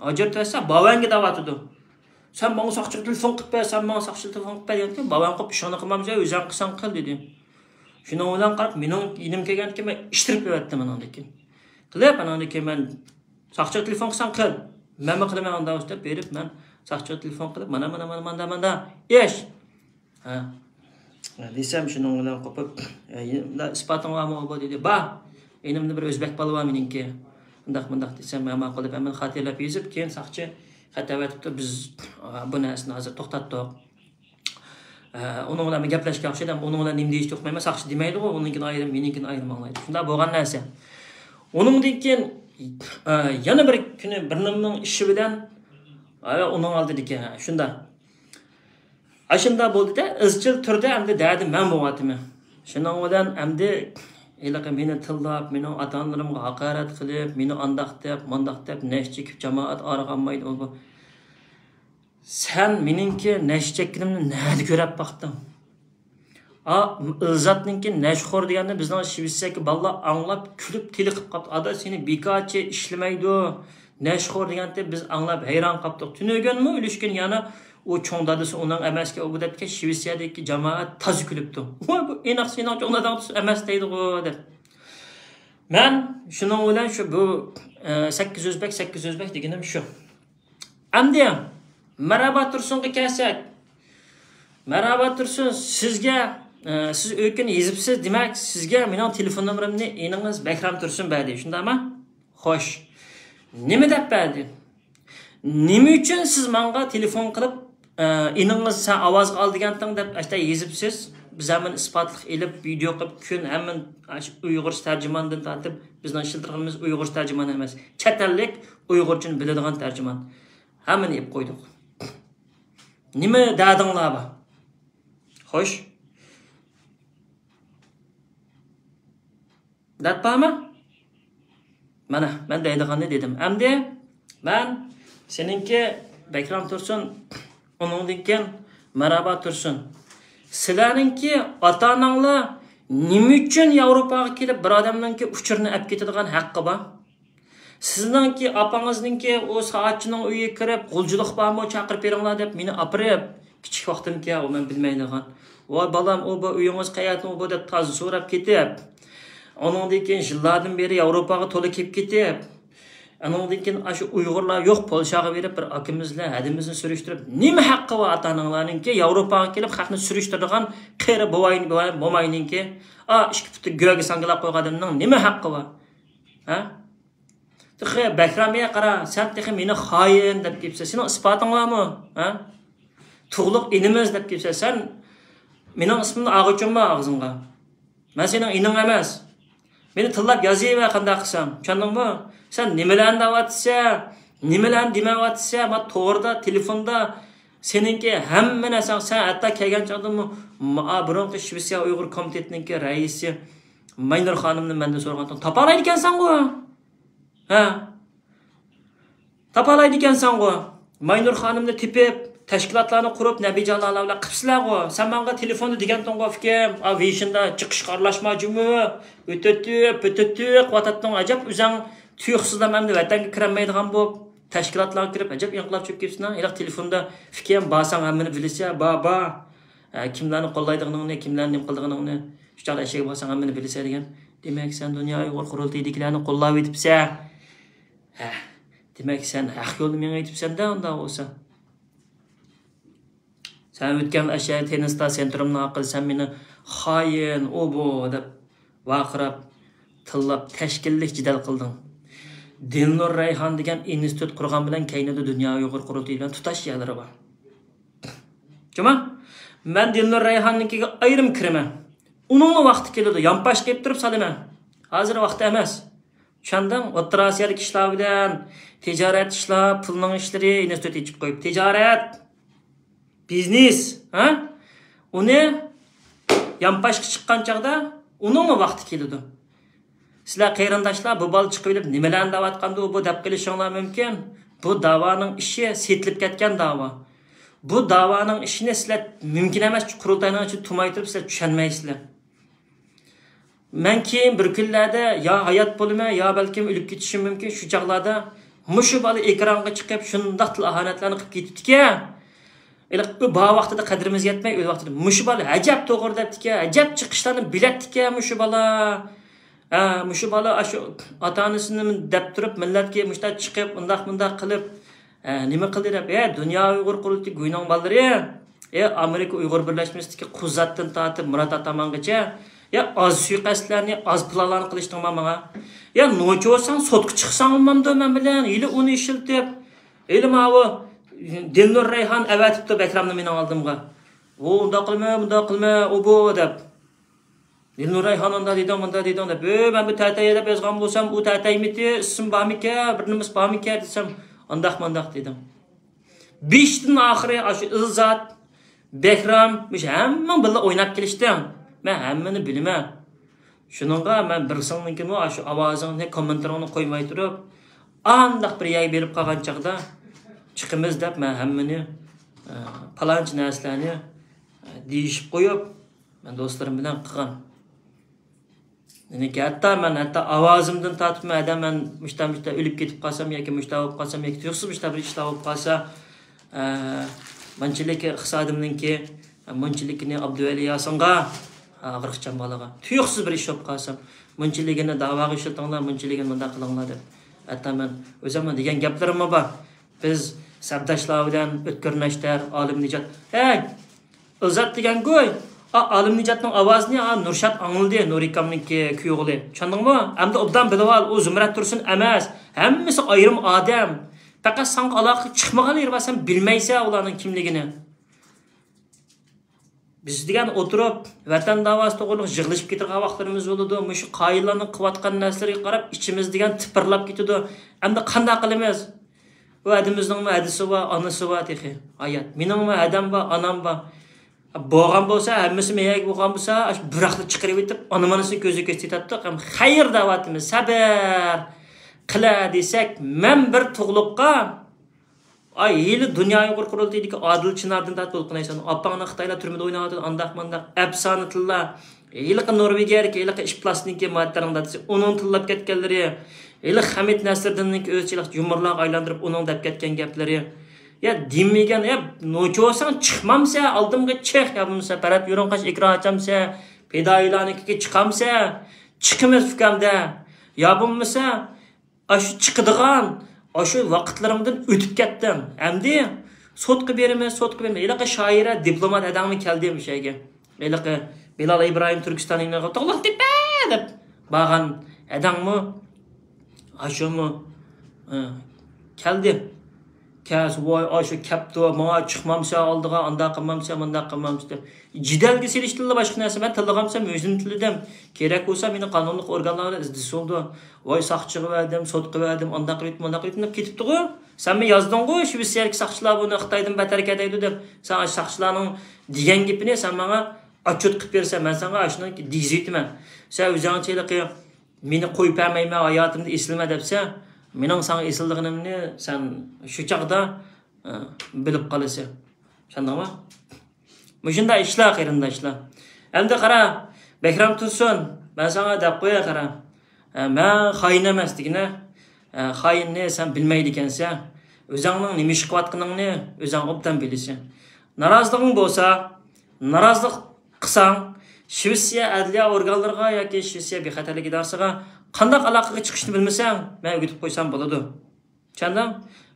ئاجرىتىۋەتسە باۋەنگە دەۋاتىدۇ. سەن ماڭا ساقچىغا تېلېفون قىلىپ بەر، سەن ماڭا ساقچىغا تېلېفون قىلىپ بەر دېگەندىكىن، باۋەن قوپۇپ ئىشىڭنى قىلمامسەن، ئۆزۈڭ قىلساڭ قىل دېدى. شۇنىڭ بىلەن قاراپ مېنىڭ يېنىمغا كەلگەندىكىن مەن ئىشتىرىپ بېرىۋەتتىم ئانىڭدىن كېيىن. قىلىپ ئانىڭدىن كېيىن مەن ساقچىغا تېلېفون قىلساڭ قىل. مەنمۇ قىلىمەن ئانداق دەپ بېرىپ مەن ساقچىغا تېلېفون قىلىپ، مانا، مانا، مانا، مانا، مانا ئىش. ھە. دېسەم شۇنىڭ بىلەن قوپۇپ، ئە، ئىسپاتىڭ بارمۇ بۇ دېدى. بار. يېنىمدا بىر ئۆزبەك بالا بار مېنىڭكى. ئۇنداق مۇنداق دېسەم، مەن ماقۇل دەپ ھەممىنى خاتىرىلەپ يېزىپ، كېيىن ساقچى خەت ئەۋەتىپتۇ، بىز، ئا، بۇ نەرسىنى ھازىر توختاتتۇق. ئە، ئۇنىڭ بىلەن مەن گەپلەشكەن ئوخشايدۇ، ئۇنىڭ بىلەن نېمە دېيىشتى ئۇقمايمەن، ساقچى دېمەيدىغۇ، ئۇنىڭكىنى ئايرىم، مېنىڭكىنى ئايرىم ئاڭلايدۇ. شۇنداق بولغان نەرسە. ئۇنىڭدىن كېيىن، ئە، يەنە بىر كۈنى بىر نېمىنىڭ ئىشى بىلەن، ئە، ئۇنىڭ ئالدىدىكى، ھە، شۇنداق. ئاشۇنداق بولدى-دە، ئىزچىل تۈردە ئەمدى دەردى مەن بولۇۋاتىمەن. شۇنىڭ بىلەن ئەمدى ھېلىقى مېنى تىللاپ، مېنىڭ ئاتا-ئانىلىرىمغا ھاقارەت قىلىپ، مېنى ئانداق دەپ، مانداق دەپ، نەشە چېكىپ، جامائەت ئارىغا ئالمايدۇ بۇ. سەن مېنىڭكى نەشە چەككىنىمنى نەدە كۆرۈپ باقتىڭ؟ ئا، ئىلزاتنىڭكى نەشىخور دېگەننى بىزنىڭ شىۋېتسىيەدىكى بالىلار ئاڭلاپ، كۈلۈپ، تېلىقىپ قاپتۇ. ئادا، سېنى بىكارچى ئىشلىمەيدۇ، نەشىخور دېگەننى بىز ئاڭلاپ ھەيران قاپتۇق. تۈنۈگۈنمۇ ئۆلۈشكۈن يەنە ئۇ چوڭ دادىسى ئۇنىڭ ئەمەسكەن، ئۇ بۇ دەپتىكەن، شىۋېتسىيەدىكى جامائەت تازا كۈلۈپتۇ. ۋاي، بۇ ئېنىق سېنىڭ چوڭ داداڭ ئەمەس دەيدىغۇ، دەپ. مەن شۇنىڭ بىلەن شۇ بۇ، ئە، سەككىز ئۆزبەك، سەككىز ئۆزبەك دېگىنىم شۇ. ئەمدى مەرھابا تۇرسۇنغا كەلسەك. مەرھابا تۇرسۇن، سىزگە، ئە، سىز ئۆيكىنى يېزىپسىز، دېمەك، سىزگە مېنىڭ تېلېفون نومۇرۇمنى ئىنىڭىز بەكرەم تۇرسۇن بەردى، شۇنداقمۇ؟ خوش. نېمە دەپ بەردى؟ نېمە ئۈچۈن سىز ماڭا تېلېفون قىلىپ، ئە، ئىنىڭىز سەن ئاۋازغا ئال دېگەنتىڭ دەپ ئاشتا يېزىپسىز؟ بىز ھەممىنى ئىسپاتلىق ئېلىپ، ۋىدېئو قىلىپ، كۈن ھەممىنى ئاشۇ ئۇيغۇرچە تەرجىماندىن تارتىپ، بىزنىڭ ئىشلىتىدىغىنىمىز ئۇيغۇرچە تەرجىمان ئەمەس، چەت ئەللىك ئۇيغۇرچىنى بىلىدىغان تەرجىمان. ھەممىنى ئېلىپ قويدۇق. نېمە دەردىڭلار بار؟ خوش. دەپ بارمۇ؟ مانا، مەن دەيدىغاننى دېدىم. ئەمدى مەن سېنىڭكى بەكرام تۇرسۇن، ئۇنىڭدىن كېيىن مەرھابا تۇرسۇن. سىلەرنىڭكى ئاتا-ئاناڭلار نېمە ئۈچۈن ياۋروپاغا كېلىپ بىر ئادەمنىڭكى ئۇچۇرىنى ئەپ كېتىدىغان ھەققى بار؟ سىزنىڭكى ئاپىڭىزنىڭكى ئۇ سائەتچىنىڭ ئۆيىگە كىرىپ، غۇلجىلىق بارمۇ، چاقىرىپ بېرىڭلار دەپ مېنى ئاپىرىپ، كىچىك ۋاقتىمكى ئۇ مەن بىلمەيدىغان. ۋاي بالام، ئۇ بۇ ئۆيىڭىز قەيەردىن، ئۇ بۇ دەپ تازا سوراپ كېتىپ، ئۇنىڭدىن كېيىن يىللاردىن بېرى ياۋروپاغا تولا كېلىپ كېتىپ، ئۇنىڭدىن كېيىن ئاشۇ ئۇيغۇرلار يوق پولشاغا بېرىپ بىر ئاكىمىز بىلەن ھەدىمىزنى سۈرۈشتۈرۈپ، نېمە ھەققى بار ئاتا ئاناڭلارنىڭكى ياۋروپاغا كېلىپ خەقنى سۈرۈشتۈرىدىغان قېرى بوۋاي، بوۋاي، موماينىڭكى، ئا، ئىككى پۇتى گۆگە ساڭگىلاپ قويغان ئادەمنىڭ نېمە ھەققى بار؟ ھە؟ تېخى بەكرامىيە قارا، سەن تېخى مېنى خائىن دەپ كېلىپسەن. سېنىڭ ئىسپاتىڭ بارمۇ؟ ھە؟ تۇغلۇق ئىنىمىز دەپ كېلىپسەن. سەن مېنىڭ ئىسمىمنى ئالغۇچۇڭما ئاغزىڭغا؟ مەن سېنىڭ ئىنىڭ ئەمەس. مېنى تىللاپ يازىۋەر قانداق قىلساڭ. چۈشەندىڭمۇ؟ سەن نېمىلەرنى دەۋاتىسەن؟ نېمىلەرنى دېمەۋاتىسەن؟ ما توغرىدا، تېلېفوندا سېنىڭكى ھەممە نەرسەڭ، سەن ھەتتا كەلگەن چاغدىمۇ ما-، بۇرۇنقى شىۋېتسىيە ئۇيغۇر كومىتېتىنىڭكى رەئىسى ماينۇر خانىمنى مەندىن سورىغانتىڭ تاپالايدىكەنسەنغۇ؟ ھە؟ تاپالايدىكەنسەنغۇ؟ ماينۇر خانىمنى تېپىپ، تەشكىلاتلارنى قۇرۇپ، نەبىجانلار بىلەن قىپسىلەرغۇ؟ سەن ماڭا تېلېفوندا دېگەنتىڭغۇ، ئۇكام، ئا، ۋېيشىندا چىقىشقا ئارىلاشما جۇمۇ. ئۆتۈتۈپ، ئۆتۈتۈپ قىلىۋاتاتتىڭ. ئەجەب ئۆزەڭ تۇيۇقسىزلا مەن ۋەتەنگە كىرەلمەيدىغان بولۇپ، تەشكىلاتلارغا كىرىپ، ئەجەب ئىنقىلاب چۈشۈپ كېتىپسەن. ھېلىقى تېلېفوندا، ئۇكام، بارساڭ ھەممىنى بىلىسەن، بار، بار. ئە، كىملەرنى قوللايدىغىنىڭنى، كىملەرنى نېمە قىلىدىغىنىڭنى، شۇ چاغدا ئەشەگە بارساڭ ھەممىنى بىلىسەن دېگەن. دېمەك، سەن دۇنيا ئۇيغۇر قۇرۇلتىيىدىكىلەرنى قوللاۋېتىپسەن. ھە، دېمەك، سەن ھەق يولدا مېڭىۋېتىپسەن-دە، ئۇنداق بولسا. سەن ئۆتكەن ئاشۇ تېنىستا سېنترۇمنىڭ ئارقىدا سەن مېنى خائىن، ئۇ بۇ دەپ ۋارقىراپ، تىللاپ، تەشكىللىك جېدەل قىلدىڭ. دىلنۇر رەيھان دېگەن ئىنستىتۇت قۇرغان بىلەن كەينىدە دۇنيا ئۇيغۇر قۇرۇلتىيى بىلەن تۇتاش يەرلىرى بار. جۇما، مەن دىلنۇر رەيھاننىڭكىگە ئايرىم كىرىمەن. ئۇنىڭمۇ ۋاقتى كېلىدۇ، يانپاش قىلىپ تۇرۇپ سالىمەن. ھازىر ۋاقتى ئەمەس. چۈشەندىڭ؟ ئوتتۇرا ئاسىيادىكى ئىشلار بىلەن تىجارەت ئىشلار، پۇلنىڭ ئىشلىرى، ئىنستىتۇت ئېچىپ قويۇپ. تىجارەت، بىزنېس، ھە؟ ئۇنى يانپاشقا چىققان چاغدا ئۇنىڭمۇ ۋاقتى كېلىدۇ. سىلەر قېرىنداشلار، بۇ بالا چىقىۋېلىپ نېمىلەرنى دەۋاتقاندۇ بۇ دەپ قېلىشىڭلار مۇمكىن. بۇ داۋانىڭ ئىشى سېتىلىپ كەتكەن داۋا. بۇ داۋانىڭ ئىشىنى سىلەر مۇمكىن ئەمەس، قۇرۇلتاينىڭ ئىچىدە تۇماي تۇرۇپ سىلەر چۈشەنمەيسىلەر. مەن كېيىن بىر كۈنلەردە يا ھايات بولىمەن، يا بەلكىم ئۆلۈپ كېتىشىم مۇمكىن. شۇ چاغلاردا مۇشۇ بالا ئېكرانغا چىقىپ، شۇنداق تىل ئاھانەتلەرنى قىلىپ كېتىپتىكەن. ھېلىقى بار ۋاقتىدا قەدرىمىز يەتمەي، ئۆز ۋاقتىدا مۇشۇ بالا ئەجەب توغرا دەپتىكەن، ئەجەب چىقىشلارنى بىلەتتىكەن مۇشۇ بالا. ھە، مۇشۇ بالا ئاشۇ ئاتا-ئانىسىنى دەپ تۇرۇپ، مىللەتكە مۇشۇنداق چىقىپ، ئۇنداق-مۇنداق قىلىپ، ھە، نېمە قىلدى دەپ، ھە، دۇنيا ئۇيغۇر قۇرۇلتىيى گۇينىڭ بالىلىرى، ھە، ئامېرىكا ئۇيغۇر بىرلەشمىسىدىكى قۇزاتتىن تارتىپ مۇرات ئاتامانغىچە، يا ئاز سۇيىقەستلەرنى، ئاز پىلانلارنى قىلىشتىڭما ماڭا؟ يا نوچى بولساڭ، سوتقا چىقساڭ بولمامدۇ مەن بىلەن؟ ھېلى ئۇنى ئىشلىتىپ، ھېلى ماۋۇ دىلنۇر رەيھان ئەۋەتىپتۇ بەكرامنى مېنىڭ ئالدىمغا. ئۇ ئۇنداق قىلما، مۇنداق قىلما، ئۇ بۇ دەپ. دىلنۇر رەيھان ئۇنداق دېدىڭ، مۇنداق دېدىڭ دەپ. ئۆي، مەن بۇ تەتەي دەپ يازغان بولسام، ئۇ تەتەيمىتى، ئىسىم بارمىكەن، بىر نېمىسى بارمىكەن دېسەم، ئانداق مانداق دېدىڭ. بېشىدىن ئاخىرى ئاشۇ ئىلزات، بەكرام، مۇشۇ ھەممىڭ بىللە ئويناپ كېلىشتىڭ. مەن ھەممىنى بىلىمەن. شۇنىڭغا مەن بىرسىڭنىڭكىمۇ ئاشۇ ئاۋازىڭنى، كوممېنتىرىڭنى قويماي تۇرۇپ، ئانداق بىر يەرگە بېرىپ قالغان چاغدا چىقىمىز دەپ مەن ھەممىنى، ئە، پالانچە نەرسىلەرنى، ئە، دېيىشىپ قويۇپ، مەن دوستلىرىم بىلەن قىلغان. يەنى ھەتتا مەن، ھەتتا ئاۋازىمدىن تارتىپ، مەن، ھەدە، مەن مۇشتا، مۇشتا ئۆلۈپ كېتىپ قالسام ياكى مۇشتا بولۇپ قالسام ياكى تۇيۇقسىز مۇشتا بىر ئىشلار بولۇپ قالسا، ئە، مۇنچىلىك ئىقتىسادىمنىڭكى، مۇنچىلىكىنى ئابدۇۋەلى ياسىنغا، ئاغرىقچان بالىغا، تۇيۇقسىز بىر ئىش بولۇپ قالسام، مۇنچىلىكىنى داۋاغا ئىشلىتىڭلار، مۇنچىلىكىنى مۇنداق قىلىڭلار دەپ. ھەتتا مەن ئۆزۈمنىڭ دېگەن گەپلىرىممۇ بار. بىز سەپداشلار بىلەن ئۆتكۈر نەشتەر، ئالىم نىجات، ھەي! ئىلزات دېگەن گۇي، ئا، ئالىم نىجاتنىڭ ئاۋازىنى، ئا، نۇرشات ئاڭلىدى، نۇرىكامنىڭكى كۈيىغۇلى. چۈشەندىڭمۇ؟ ئەمدى ئوبدان بىلىۋال، ئۇ زۇمرەت تۇرسۇن ئەمەس. ھەممىسى ئايرىم ئادەم. پەقەت ساڭا ئالاقە چىقمىغان يېرى بار، سەن بىلمەيسەن ئۇلارنىڭ كىملىكىنى. بىز دېگەن ئولتۇرۇپ، ۋەتەن داۋاسى توغرۇلۇق يىغلىشىپ كېتىدىغان ۋاقىتلىرىمىز بولىدۇ. مۇشۇ قايىللارنىڭ قىلىۋاتقان نەرسىلىرىگە قاراپ، ئىچىمىز دېگەن تىپىرلاپ كېتىدۇ. ئەمدى قانداق قىلىمىز؟ ئۇ ھەدىمىزنىڭمۇ ھەدىسى بار، ئانىسى بار تېخى. ھايات. مېنىڭمۇ ھەدەم بار، ئانام بار. بولغان بولسا، ھەممىسى مەيەگە بولغان بولسا، ئاشۇ بىراقلا چىقىرىۋېتىپ، ئانا-مانىسىنى كۆزى كۆرسىتەتتۇق. ھەم خەير دەۋاتىمىز، سەبەر قىلە دېسەك، مەن بىر تۇغلۇققا، ئاي، ھېلى دۇنيا ئۇيغۇر قۇرۇلتىيىدىكى ئادىل چىناردىن تارتىپ بولۇپ قالايسەن. ئاپاڭنى خىتايلار تۈرمىدە ئويناۋاتىدۇ، ئانداق مانداق ئەپسانە تىللار. ھېلىقى نورۋېگىيەدىكى ھېلىقى ئىپلاسنىڭكى ماتېرنىڭ دادىسى، ئۇنىڭ تىللاپ كەتكەنلىرى، ھېلىقى خەمىت نەسىردىننىڭكى ئۆزىچە ھېلىقى يۇمۇرلارغا ئايلاندۇرۇپ، ئۇنىڭ دەپ كەتكەن گەپلىرى. يا دېمىگەن، يا نوچى بولساڭ چىقمامسە، ئالدىمغا چىق، يا بولمىسا پەرەت يورۇنقاش ئېكران ئاچامسە، پىدائىيلارنىڭكىگە چىقامسە، چىقىمىز ئۇكامدە. يا بولمىسا، ئاشۇ چىقىدىغان، ئاشۇ ۋاقىتلىرىڭدىن ئۆتۈپ كەتتىڭ. ئەمدى سوتقا بېرىمىز، سوتقا بېرىمىز. ھېلىقى شائىرە، دىپلومات ئادەممۇ كەلدى مۇشۇ يەرگە. ھېلىقى بىلال ئىبراھىم تۈركىستاننىڭ تولۇق تېپە دەپ بارغان ئادەممۇ، ئاشۇمۇ، ئە، كەلدى. كەلسە، ۋاي، ئاشۇ كەپتۇ، ماڭا چىقمامسەن ئالدىغا، ئانداق قىلمامسەن، مۇنداق قىلمامسەن دەپ. جېدەلگە سېلىشتىنلا باشقا نەرسە. مەن تىللىغانسەن ئۆزۈمنى تىللىدىم. كېرەك بولسا مېنى قانۇنلۇق ئورگانلار بىلەن ئىزدىسە بولىدۇ. ۋاي، ساقچىغا بەردىم، سوتقا بەردىم، ئانداق قىلىپ، مۇنداق قىلىپ دەپ كېتىپتىغۇ. سەنمۇ يازدىڭغۇ، شىۋېتسىيەدىكى ساقچىلار بۇنى خىتايدىن بەتەر كەتەيدۇ دەپ. سەن ئاشۇ ساقچىلارنىڭ دېگەن گېپىنى سەن ماڭا ئاتچوت قىلىپ بېرىسەن، مەن ساڭا ئاشۇنى دېگۈزۈۋېتىمەن. سەن ئۆزۈڭچە ھېلىقى مېنى قويۇپ بەرمەيمەن، ھاياتىمدا ئېسىلمە دەپسەن، مېنىڭ ساڭا ئېسىلىدىغىنىمنى سەن شۇ چاغدا، ئە، بىلىپ قالىسەن. چۈشەندىڭمۇ؟ مۇشۇنداق ئىشلار، قېرىنداشلار. ئەمدى قارا، بەھرام تۇرسۇن، مەن ساڭا دەپ قوياي، قارا. ئە، مەن خائىن ئەمەس دېگىنە. ئە، خائىننى سەن بىلمەيدىكەنسەن. ئۆزۈڭنىڭ نېمە ئىش قىلىۋاتقىنىڭنى ئۆزۈڭ ئوبدان بىلىسەن. نارازىلىقىڭ بولسا، نارازىلىق قىلساڭ، شىۋېتسىيە ئەدلىيە ئورگانلىرىغا ياكى شىۋېتسىيە بىخەتەرلىك ئىدارىسىغا قانداق ئالاقىگە چىقىشنى بىلمىسەڭ، مەن ئۆگىتىپ قويسام بولىدۇ. چۈشەندىڭ؟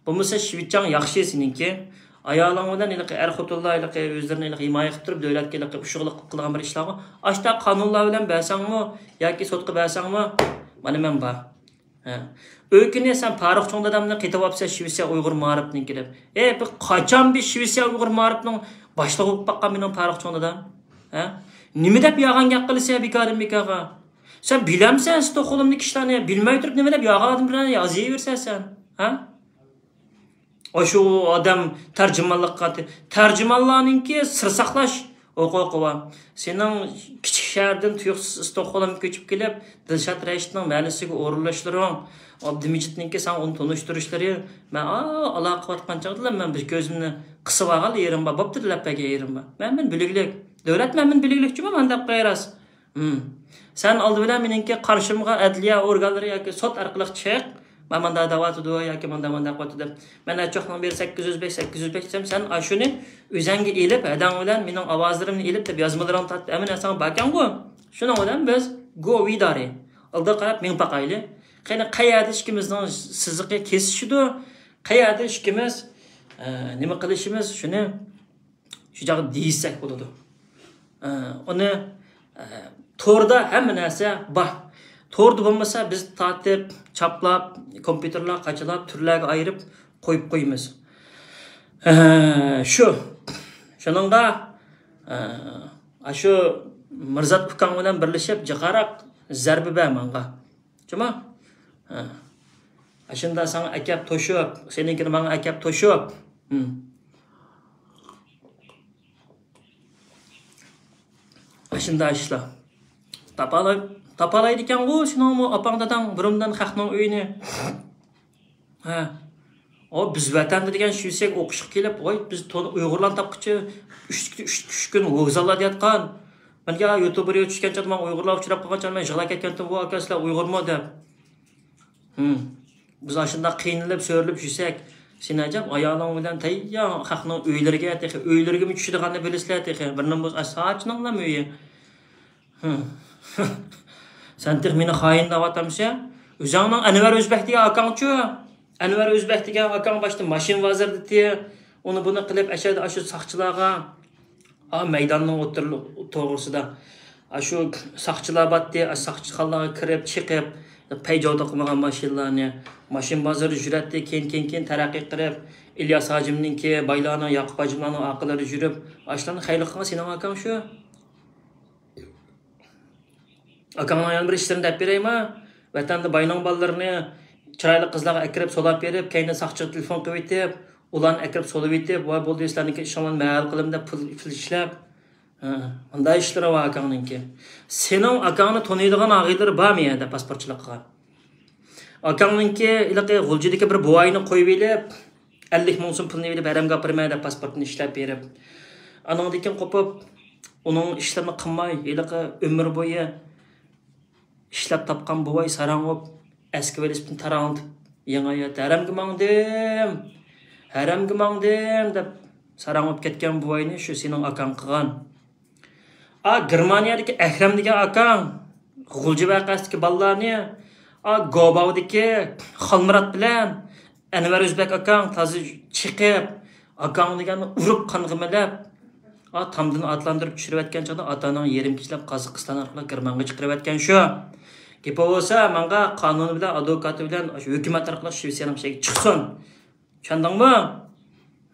بولمىسا شىۋېتچاڭ ياخشى سېنىڭكى. ئايالىڭ بىلەن ھېلىقى ئەر-خوتۇنلار ھېلىقى ئۆزلىرىنى ھېلىقى ھىمايە قىلىپ تۇرۇپ، دۆلەتكە ھېلىقى ئۇششۇقلۇق قىلىدىغان بىر ئىشلارغۇ ئاشتا قانۇنلار بىلەن بەرسەڭمۇ ياكى سوتقا بەرسەڭمۇ، مانا مەن بار. ھە. ئۆكۈنى سەن پاروق چوڭ دادامنى قېتىۋاپسەن شىۋېتسىيە ئۇيغۇر مائارىپىنىڭكى دەپ. ئەي، بىر قاچان بىر شىۋېتسىيە ئۇيغۇر مائارىپىنىڭ باشلىقى بولۇپ باققان مېنىڭ پاروق چوڭ دادام؟ ھە؟ نېمە دەپ يالغان گەپ قىلىسەن بىكاردىن بىكارغا؟ سەن بىلەمسەن ستوكھولمدىكى ئىشلارنى؟ بىلمەي تۇرۇپ نېمە دەپ يالغان ئادەم بىلەن يازىۋېرىسەن سەن؟ ھە؟ ئاشۇ ئادەم تەرجىمانلىققا، تەرجىمانلارنىڭكى سىر ساقلاش ھوقۇقى بار. سېنىڭ كىچىك شەھەردىن تۇيۇقسىز ستوكھولمغا كۆچۈپ كېلىپ، دىلشات رەشىتنىڭ مەھەللىسىگە ئورۇنلاشلىرىڭ، ئابدۇمىجىتنىڭكى ساڭا ئۇنى تونۇشتۇرۇشلىرى، مەن ئا، ئالاقە قىلىۋاتقان چاغدىلا مەن بىر كۆزۈمنى قىسىۋالغان يېرىم بار، بوپتۇ، لەپپەگە يېرىم بار. مەن، مەن بىلىگلىك، دۆلەت مەن، مەن بىلىگلىكچىمۇ مەن دەپ قوياراس. ھىم. سەن ئالدى بىلەن مېنىڭكى قارشىمغا ئەدلىيە ئورگانلىرى ياكى سوت ئارقىلىق چىق. مانا مانداق دەۋاتىدۇ ياكى مانداق، مانداق قىلىۋاتىدۇ دەپ. مەن ئەچوقنىڭ بىرى سەككىز يۈز بەش، سەككىز يۈز بەش دېسەم، سەن ئاشۇنى ئۆزەڭگە ئېلىپ، ھەدەڭ بىلەن مېنىڭ ئاۋازلىرىمنى ئېلىپ دەپ يازمىلىرىڭنى تارتىپ، ھەممە نەرسەڭ باركەنغۇ. شۇنىڭ بىلەن بىز گو ۋىدارى. ئالدىغا قاراپ مېڭىپ باقايلى. قېنى، قەيەردە ئىككىمىزنىڭ سىزىقى كېسىشىدۇ؟ قەيەردە ئىككىمىز، ئە، نېمە قىلىشىمىز؟ شۇنى شۇ چاغدا دېيىشسەك بولىدۇ. ئە، ئۇنى، ئە، توردا ھەممە نەرسە بار. توردا بولمىسا، بىز تارتىپ، چاپلاپ، كومپيۇتېرلار قاچىلاپ، تۈرلەرگە ئايرىپ قويۇپ قويىمىز. ئە، شۇ. شۇنىڭغا، ئە، ئاشۇ مىرزات ئۇكاڭ بىلەن بىرلىشىپ، جىقاراق زەربە بەر ماڭا. جۇما؟ ھە. ئاشۇنداق ساڭا ئەكەپ توشۇپ، سېنىڭكىنى ماڭا ئەكەپ توشۇپ. ھىم. ئاشۇنداق ئىشلار. تاپالاي-، تاپالايدىكەنغۇ سېنىڭمۇ ئاپاڭ داداڭ بۇرۇندىن خەقنىڭ ئۆيىنى. ھە. ئۇ بىز ۋەتەندە دېگەن شىۋېتسىيەگە ئوقۇشقا كېلىپ، ۋاي، بىز تون-، ئۇيغۇرلارنى تاپقۇچە ئۈچ، ئۈچ، ئۈچ كۈن ۋوگزاللاردا ياتقان. مەن يا يۇتۇبېرغا چۈشكەن چاغدا ماڭا ئۇيغۇرلار ئۇچراپ قالغان چاغدا مەن يىغلاپ كەتكەنتىم، ۋو ئاكا، سىلەر ئۇيغۇرمۇ دەپ. ھىم. بىز ئاشۇنداق قىينىلىپ، سۆرىلىپ يۈرسەك، سېنى ئەجەب ئايالىڭ بىلەن تەييار خەقنىڭ ئۆيلىرىگە تېخى، ئۆيلىرىگىمۇ چۈشىدىغاننى بىلىسىلەر تېخى. بىرنىڭ بولسا، ئاشۇ ساچىنىڭلام ئۆيى. ھىم. سەن تېخى مېنى خائىن دەۋاتامسەن؟ ئۆزۈڭنىڭ ئەنۋەر ئۆزبەك دېگەن ئاكاڭچۇ؟ ئەنۋەر ئۆزبەك دېگەن ئاكاڭ باشتا ماشىنا بازىرىدىتى، ئۇنى بۇنى قىلىپ، ئەشەدە ئاشۇ ساقچىلارغا، ئا، مەيداننىڭ ئوتتۇرا-، توغرىسىدا، ئاشۇ ساقچىلار باتتى، ئاشۇ ساقچىخانىلارغا كىرىپ، چىقىپ، پەيجاۋ توقۇمىغان ماشىنىلارنى، ماشىنا بازىرىدا يۈرەتتى، كېيىن، كېيىن، كېيىن تەرەققىي قىلىپ، ئىلياس ھاجىمنىڭكى، بايلارنىڭ، ياقۇپ ھاجىملارنىڭ ئارقىلىرىدا يۈرۈپ، ئاشۇلارنى خەيرلىك قىلغان سېنىڭ ئاكاڭ شۇ. ئاكاڭنىڭ يەنە بىر ئىشلىرىنى دەپ بېرەيما؟ ۋەتەندە باينىڭ بالىلىرىنى چىرايلىق قىزلارغا ئەكىرىپ سولاپ بېرىپ، كەينىدىن ساقچىغا تېلېفون قىلىۋېتىپ، ئۇلارنى ئەكىرىپ سولىۋېتىپ، ۋاي بولدى، سىلەرنىڭكى ئىشىڭلارنى مەن ھەل قىلىمەن دەپ پۇل، پۇل ئىشلەپ. ھە، مۇنداق ئىشلىرى بار ئاكاڭنىڭكى. سېنىڭ ئاكاڭنى تونۇيدىغان ئاغىنىلىرى بارمۇ يەردە پاسپورتچىلىققا؟ ئاكاڭنىڭكى ھېلىقى غۇلجىدىكى بىر بوۋاينى قويۇۋېلىپ، ئەللىك مىڭ سوم پۇلنى ئېلىپ، ھەرەمگە ئاپىرىمەن دەپ پاسپورتنى ئىشلەپ بېرىپ، ئانىڭدىن كېيىن قوپۇپ، ئۇنىڭ ئىشلىرىنى قىلماي، ھېلىقى ئۆمۈر بويى ئىشلەپ تاپقان بوۋاي ساراڭ بولۇپ، ئەسكى ۋېلىسىپىتىنى تاراڭلىتىپ، يېڭى ھايات، ھەرەمگە ماڭدىم، ھەرەمگە ماڭدىم دەپ ساراڭ بولۇپ كەتكەن بوۋاينى شۇ سېنىڭ ئاكاڭ قىلغان. ئا، گېرمانىيەدىكى ئەكرەم دېگەن ئاكاڭ، غۇلجا ۋەقەسىدىكى بالىلارنى، ئا، گوباۋدىكى خالمۇرات بىلەن ئەنۋەر ئۆزبەك ئاكاڭ تازا چېقىپ، ئاكاڭ دېگەننى ئۇرۇپ قانغا مىلەپ، ئا، تامدىن ئاتلاندۇرۇپ چۈشۈرۈۋەتكەن چاغدا ئاتا-ئاناڭ يېرىم كېچىلەپ قازاقىستان ئارقىلىق گېرمانغا چىقىرىۋەتكەن شۇ. گېپى بولسا ماڭا قانۇنى بىلەن، ئادۋوكاتى بىلەن، شۇ ھۆكۈمەت ئارقىلىق شىۋېتسىيەنىڭ ئىچىگە چىقسۇن. چۈشەندىڭمۇ؟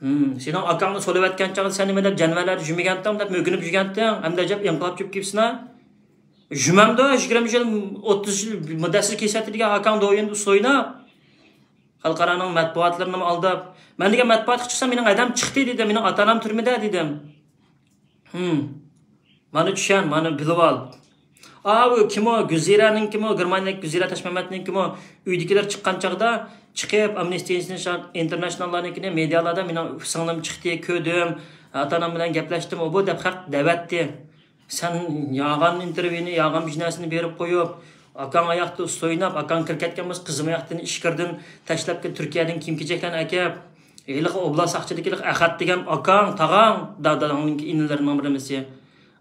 ھىم، سېنىڭ ئاكاڭنى سولىۋەتكەن چاغدا سەن نېمە دەپ جانىۋارلاردا جۈمىگەنتىڭ دەپ مۆكۈنۈپ يۈرگەنتىڭ، ئەمدى ئەجەب ئىنقىلاب چۈشۈپ كېپسىنا. جۈمەمدۇ، يىگىرمە يىل، ئوتتۇز يىل مۇددەتسىز كېسەتتى دېگەن ئاكاڭ دويۇندا ئۇسسۇينا. خەلقئارانىڭ مەتبۇئاتلىرىنىمۇ ئالداپ. مەن دېگەن مەتبۇئاتقا چىقسام مېنىڭ ھەدەم چىقتى دېدىم، مېنىڭ ئاتا-ئانام تۈرمىدە دېدىم. ھىم. مانا چۈشەن، مانا بىلىۋال. ئاۋۇ كىمۇ، گۈلزىرەنىڭكىمۇ، گېرمانىيەدىكى گۈلزىرە تاشمەمەتنىڭكىمۇ ئۆيدىكىلەر چىققان چاغدا چىقىپ، ئامنىستى ئىنتېرناشناللارنىڭكىنى مېدىيالاردا مېنىڭ سىڭلىم چىقتى، كۆردۈم، ئاتا-ئانام بىلەن گەپلەشتىم، ئۇ بۇ دەپ خەق دەۋەتتى. سەن يالغان ئىنتېرۋيۇنى، يالغان بىر نەرسىنى بېرىپ قويۇپ، ئاكاڭ ئاياقتا ئۇسسۇيناپ، ئاكاڭ كىرىپ كەتكەن بولسا، قىزىم ئاياقتىن ئىچكىرىدىن تاشلاپ كېلىپ، تۈركىيەدىن كىيىم-كېچەكلەرنى ئەكەپ، ھېلىقى ئوبلاست ساقچىدىكى ئەخەت دېگەن ئاكاڭ، تاغاڭ، داداڭنىڭكى ئىنىلىرىنىڭ بىرىمىسى.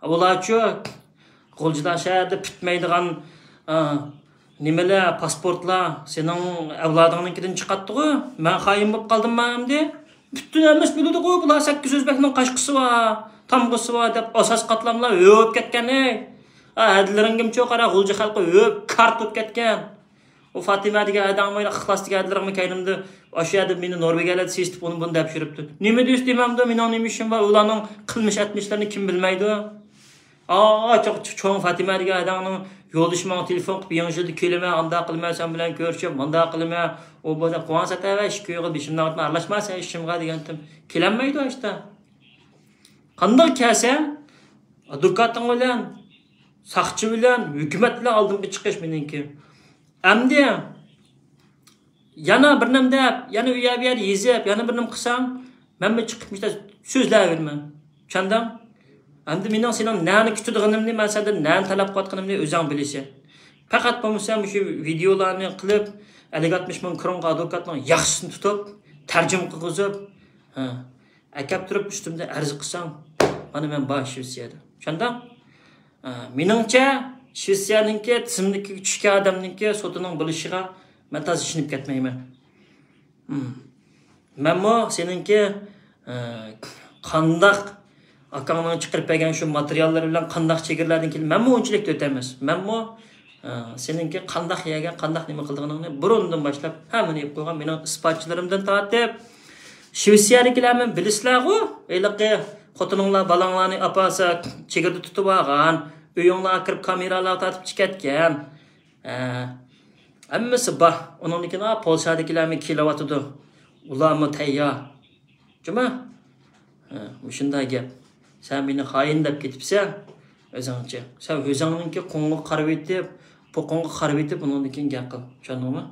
ئۇلارچۇ، غۇلجىدا شەھەردە پۈتمەيدىغان، ئا، نېمىلەر، پاسپورتلار سېنىڭ ئەۋلادىڭنىڭكىدىن چىقاتتىغۇ؟ مەن خائىن بولۇپ قالدىممۇ ئەمدى؟ پۈتۈن ھەممىسى بىلىدىغۇ، بۇلار سەككىز ئۆزبەكنىڭ قاچقۇسى بار، تامغىسى بار دەپ ئاساس قاتلاملار ھۆپ كەتكەن، ئەي. ئا، ھەدىلىرىڭگىمچۇ قارا، غۇلجا خەلقى ھۆپ كارت بولۇپ كەتكەن. ئۇ فاتىمە دېگەن ھەدەڭمۇ، ئىخلاس دېگەن ھەدىلىرىڭمۇ كەينىمدە ئاشۇ يەردە مېنى نورۋېگىيەلەردە سېسىتىپ، ئۇنى بۇنى دەپ يۈرۈپتۇ. نېمە دېيىش دېمەمدۇ، مېنىڭ نېمە ئىشىم بار، ئۇلارنىڭ قىلمىش ئەتمىشلىرىنى كىم بىلمەيدۇ؟ ئا، چوڭ، چوڭ فاتىمە دېگەن ھەدەڭنىڭ يولدىشى ماڭا تېلېفون قىلىپ، يېڭى يىلدا كېلىمەن، ئانداق قىلىمەن، سەن بىلەن كۆرۈشۈپ، مانداق قىلىمەن، ئۇ بۇ دەپ قويۇڭ سەتەۋە، ئىككى ئۇيغۇر بېشىمنى ئاغرىتما، ئارىلاشما سەن ئىشىمغا دېگەنتىم. كېلەلمەيدۇ ئاشتا. قانداق كەلسە، ئادۋوكاتىڭ بىلەن، ساقچى بىلەن، ھۆكۈمەت بىلەن ئالدىمغا چىقىش مېنىڭكى. ئەمدى يەنە بىر نېمە دەپ، يەنە ئۇ يەر بۇ يەردە يېزىپ، يەنە بىر نېمە قىلساڭ، مەنمۇ چىقىپ مۇشۇنداق سۆزلەۋېرىمەن. چۈشەندىڭ؟ ئەمدى مېنىڭ سېنىڭ نەنى كۈتىدىغىنىمنى، مەن سەندىن نەنى تەلەپ قىلىۋاتقىنىمنى ئۆزۈڭ بىلىسەن. پەقەت بولمىسا مۇشۇ ۋىدېئولارنى قىلىپ، ئەللىك ئاتمىش مىڭ كرونغا ئادۋوكاتنىڭ ياخشىسىنى تۇتۇپ، تەرجىمە قىلغۇزۇپ، ھە، ئەكەپ تۇرۇپ ئۈستۈمدە ئەرز قىلساڭ، مانا مەن بار شىۋېتسىيەدە. چۈشەندىڭ؟ ئە، مېنىڭچە، شىۋېتسىيەنىڭكى تىزىملىكىگە چۈشكەن ئادەمنىڭكى سوتىنىڭ بولۇشىغا مەن تازا ئىشىنىپ كەتمەيمەن. ھىم. مەنمۇ سېنىڭكى، ئە، قانداق ئاكاڭنىڭ چىقىرىپ بەرگەن شۇ ماتېرىياللىرى بىلەن قانداق چېگرىلەردىن كېلىپ، مەنمۇ ئۇنچىلىك ئۆتەمەس. مەنمۇ، ئە، سېنىڭكى قانداق يەرگە، قانداق نېمە قىلىدىغىنىڭنى بۇرۇندىن باشلاپ ھەممىنى ئېيتىپ قويغان مېنىڭ ئىسپاتچىلىرىمدىن تارتىپ، شىۋېتسىيەدىكىلەرمۇ بىلىسىلەرغۇ، ھېلىقى خوتۇنۇڭلار بالاڭلارنى ئاپارسا چېگرىدا تۇتۇپ ئالغان، ئۆيۈڭلارغا كىرىپ كامېرالارغا تارتىپ چىقىۋەتكەن. ھە، ھەممىسى بار. ئۇنىڭدىن كېيىن، ئا، پولشادىكىلەرمۇ كېلىۋاتىدۇ. ئۇلارمۇ تەييار. جۇما؟ ھە، مۇشۇنداق گەپ. سەن مېنى خائىن دەپ كېتىپسەن، ئۆزۈڭچە. سەن ئۆزۈڭنىڭكى قوڭىغا قارىۋېتىپ، پوقۇڭغا قارىۋېتىپ، ئۇنىڭدىن كېيىن گەپ قىل. چۈشەندىڭمۇ؟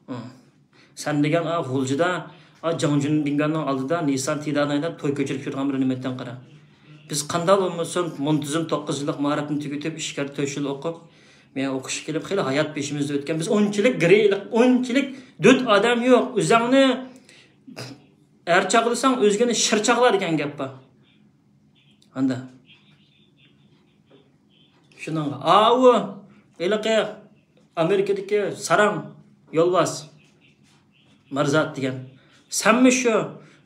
ھە. سەن دېگەن، ئا، غۇلجىدا، ئا، جاڭ جۈندىڭگاننىڭ ئالدىدا نىسسان تىدانايدا توي كۆچۈرۈپ يۈرىدىغان بىر نېمە ئىكەن قارا. بىز قانداق بولمىسۇن، مۇنتىزىم توققۇز يىللىق مائارىپنى تۈگىتىپ، ئىچكىرىدە تۆت يىل ئوقۇپ، مەن ئوقۇشقا كېلىپ، خېلى ھايات بېشىمىزدا ئۆتكەن. بىز ئۇنچىلىك گىرى، ئۇنچىلىك دۆت ئادەم يوق. ئۆزۈڭنى ئەر چاغلىساڭ، ئۆزگىنى شىر چاغلا دېگەن گەپ بار. ئاندا. شۇنىڭغا ئاۋۇ ھېلىقى ئامېرىكىدىكى ساراڭ يولۋاس مارزات دېگەن. سەنمۇ شۇ.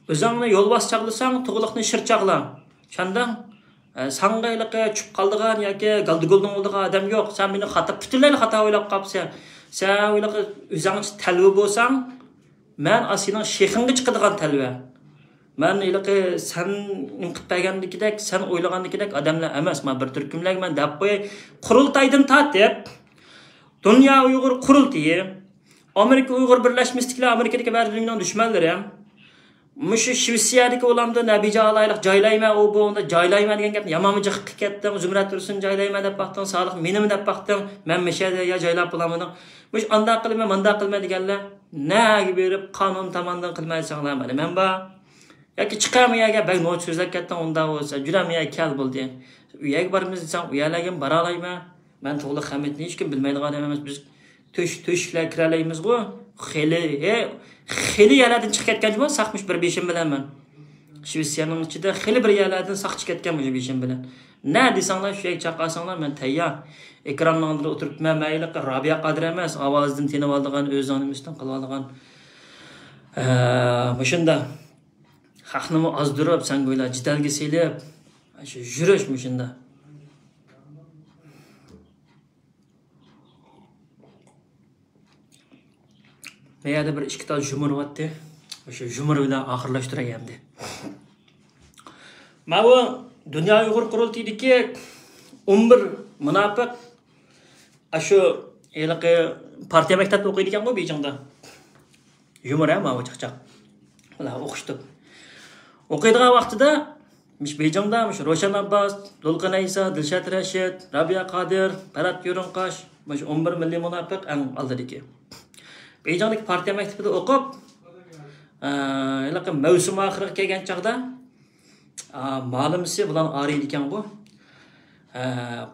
ئۆزۈڭنى يولۋاس چاغلىساڭ، تۇغلۇقنى شىر چاغلا. چۈشەندىڭ؟ ئە، ساڭا ھېلىقى چۈشۈپ قالىدىغان ياكى گالدىگۇلدىڭ بولىدىغان ئادەم يوق. سەن مېنى خاتا، پۈتۈنلەيلا خاتا ئويلاپ قاپسەن. سەن ھېلىقى ئۆزۈڭچە تەلۋە بولساڭ، مەن ئا سېنىڭ شېخىڭغا چىقىدىغان تەلۋە. مەن ھېلىقى سەن نېمە قىلىپ بەرگەندىكىدەك، سەن ئويلىغاندىكىدەك ئادەملەر ئەمەس. مانا بىر تۈركۈملەرگە مەن دەپ قوياي. قۇرۇلتايدىن تارتىپ، دۇنيا ئۇيغۇر قۇرۇلتىيى، ئامېرىكا ئۇيغۇر بىرلەشمىسىدىكىلەر، ئامېرىكىدىكى بەزى مېنىڭ دۈشمەنلىرىم. مۇشۇ شىۋېتسىيەدىكى ئۇلامدا نەبىجان ئالايلىق جايلايمەن، ئۇ بۇ، ئۇندا جايلايمەن دېگەن گەپنى يامان جىق قىلىپ كەتتىڭ. زۇمرەت تۇرسۇن جايلايمەن دەپ باقتىڭ، سالىھ مېنىمۇ دەپ باقتىڭ. مەن مىشەدە يا جايلاپ بولالمىدىڭ. مۇشۇ ئانداق قىلىمەن، مانداق قىلىمەن دېگەنلەر نەگە بېرىپ قانۇن تاماندىن قىلمايسەڭلار، مانا مەن بار. ياكى چىقەرمۇ يەرگە، بەك نوچى سۆزلەپ كەتتىڭ ئۇنداق بولسا، جۈرەم يەرگە كەل بولدى. ئۇ يەرگە بارىمىز دېسەڭ، ئۇ يەرلەرگە بارالايمەن. مەن توغرىلىق ھەممىنى ھېچكىم بىلمەيدىغان ئادەم ئەمەس. بىز تۆش-، تۆشۈكلەرگە كىرەلەيمىزغۇ. خېلى، ھە، خېلى يەرلەردىن چىقىپ كەتكەن جۇمۇ، ساقمىش بىر بېشىم بىلەن مەن. شىۋېتسىيەنىڭ ئىچىدە خېلى بىر يەرلەردىن ساق چىقىپ كەتكەن مۇشۇ بېشىم بىلەن. نە دېسەڭلار، شۇ يەرگە چاقىرساڭلار، مەن تەييار. ئېكراننىڭ ئالدىدا ئولتۇرۇپ، مەن، مەن ھېلىقى رابىيە قادىر ئەمەس، ئاۋازىدىن تېنىۋالىدىغان، ئۆزىنىڭ نېمىسىدىن قىلىۋالىدىغان، ئە، مۇشۇنداق. خەقنىمۇ ئازدۇرۇپ، سەن گويلا جېدەلگە سېلىپ، شۇ يۈرۈش مۇشۇنداق. مەيەردە بىر ئىككى تال ژۇمۇر بارتى. شۇ ژۇمۇر بىلەن ئاخىرلاشتۇراي ئەمدى. ماۋۇ دۇنيا ئۇيغۇر قۇرۇلتىيىدىكى ئون بىر مۇناپىق، ئاشۇ ھېلىقى پارتىيە مەكتەپتە ئوقۇيدىكەنغۇ بېيجىڭدا. ژۇمۇر ھە، ماۋۇ چاقچاق. ئۇلار ئوقۇشتۇق. ئوقۇيدىغان ۋاقتىدا مۇشۇ بېيجىڭدا مۇشۇ روشەن ئابباس، دولقۇن ئەيسا، دىلشات رەشىت، رابىيە قادىر، پەرھات يورۇڭقاش، مۇشۇ ئون بىر مىللىي مۇناپىق ئەڭ ئالدىدىكى. بېيجىڭدىكى پارتىيە مەكتىپىدە ئوقۇپ، ئە، ھېلىقى مەۋسۇم ئاخىرىغا كەلگەن چاغدا، ئا، مالىمىسى بۇلارنى ئارىيدىكەنغۇ. ئە،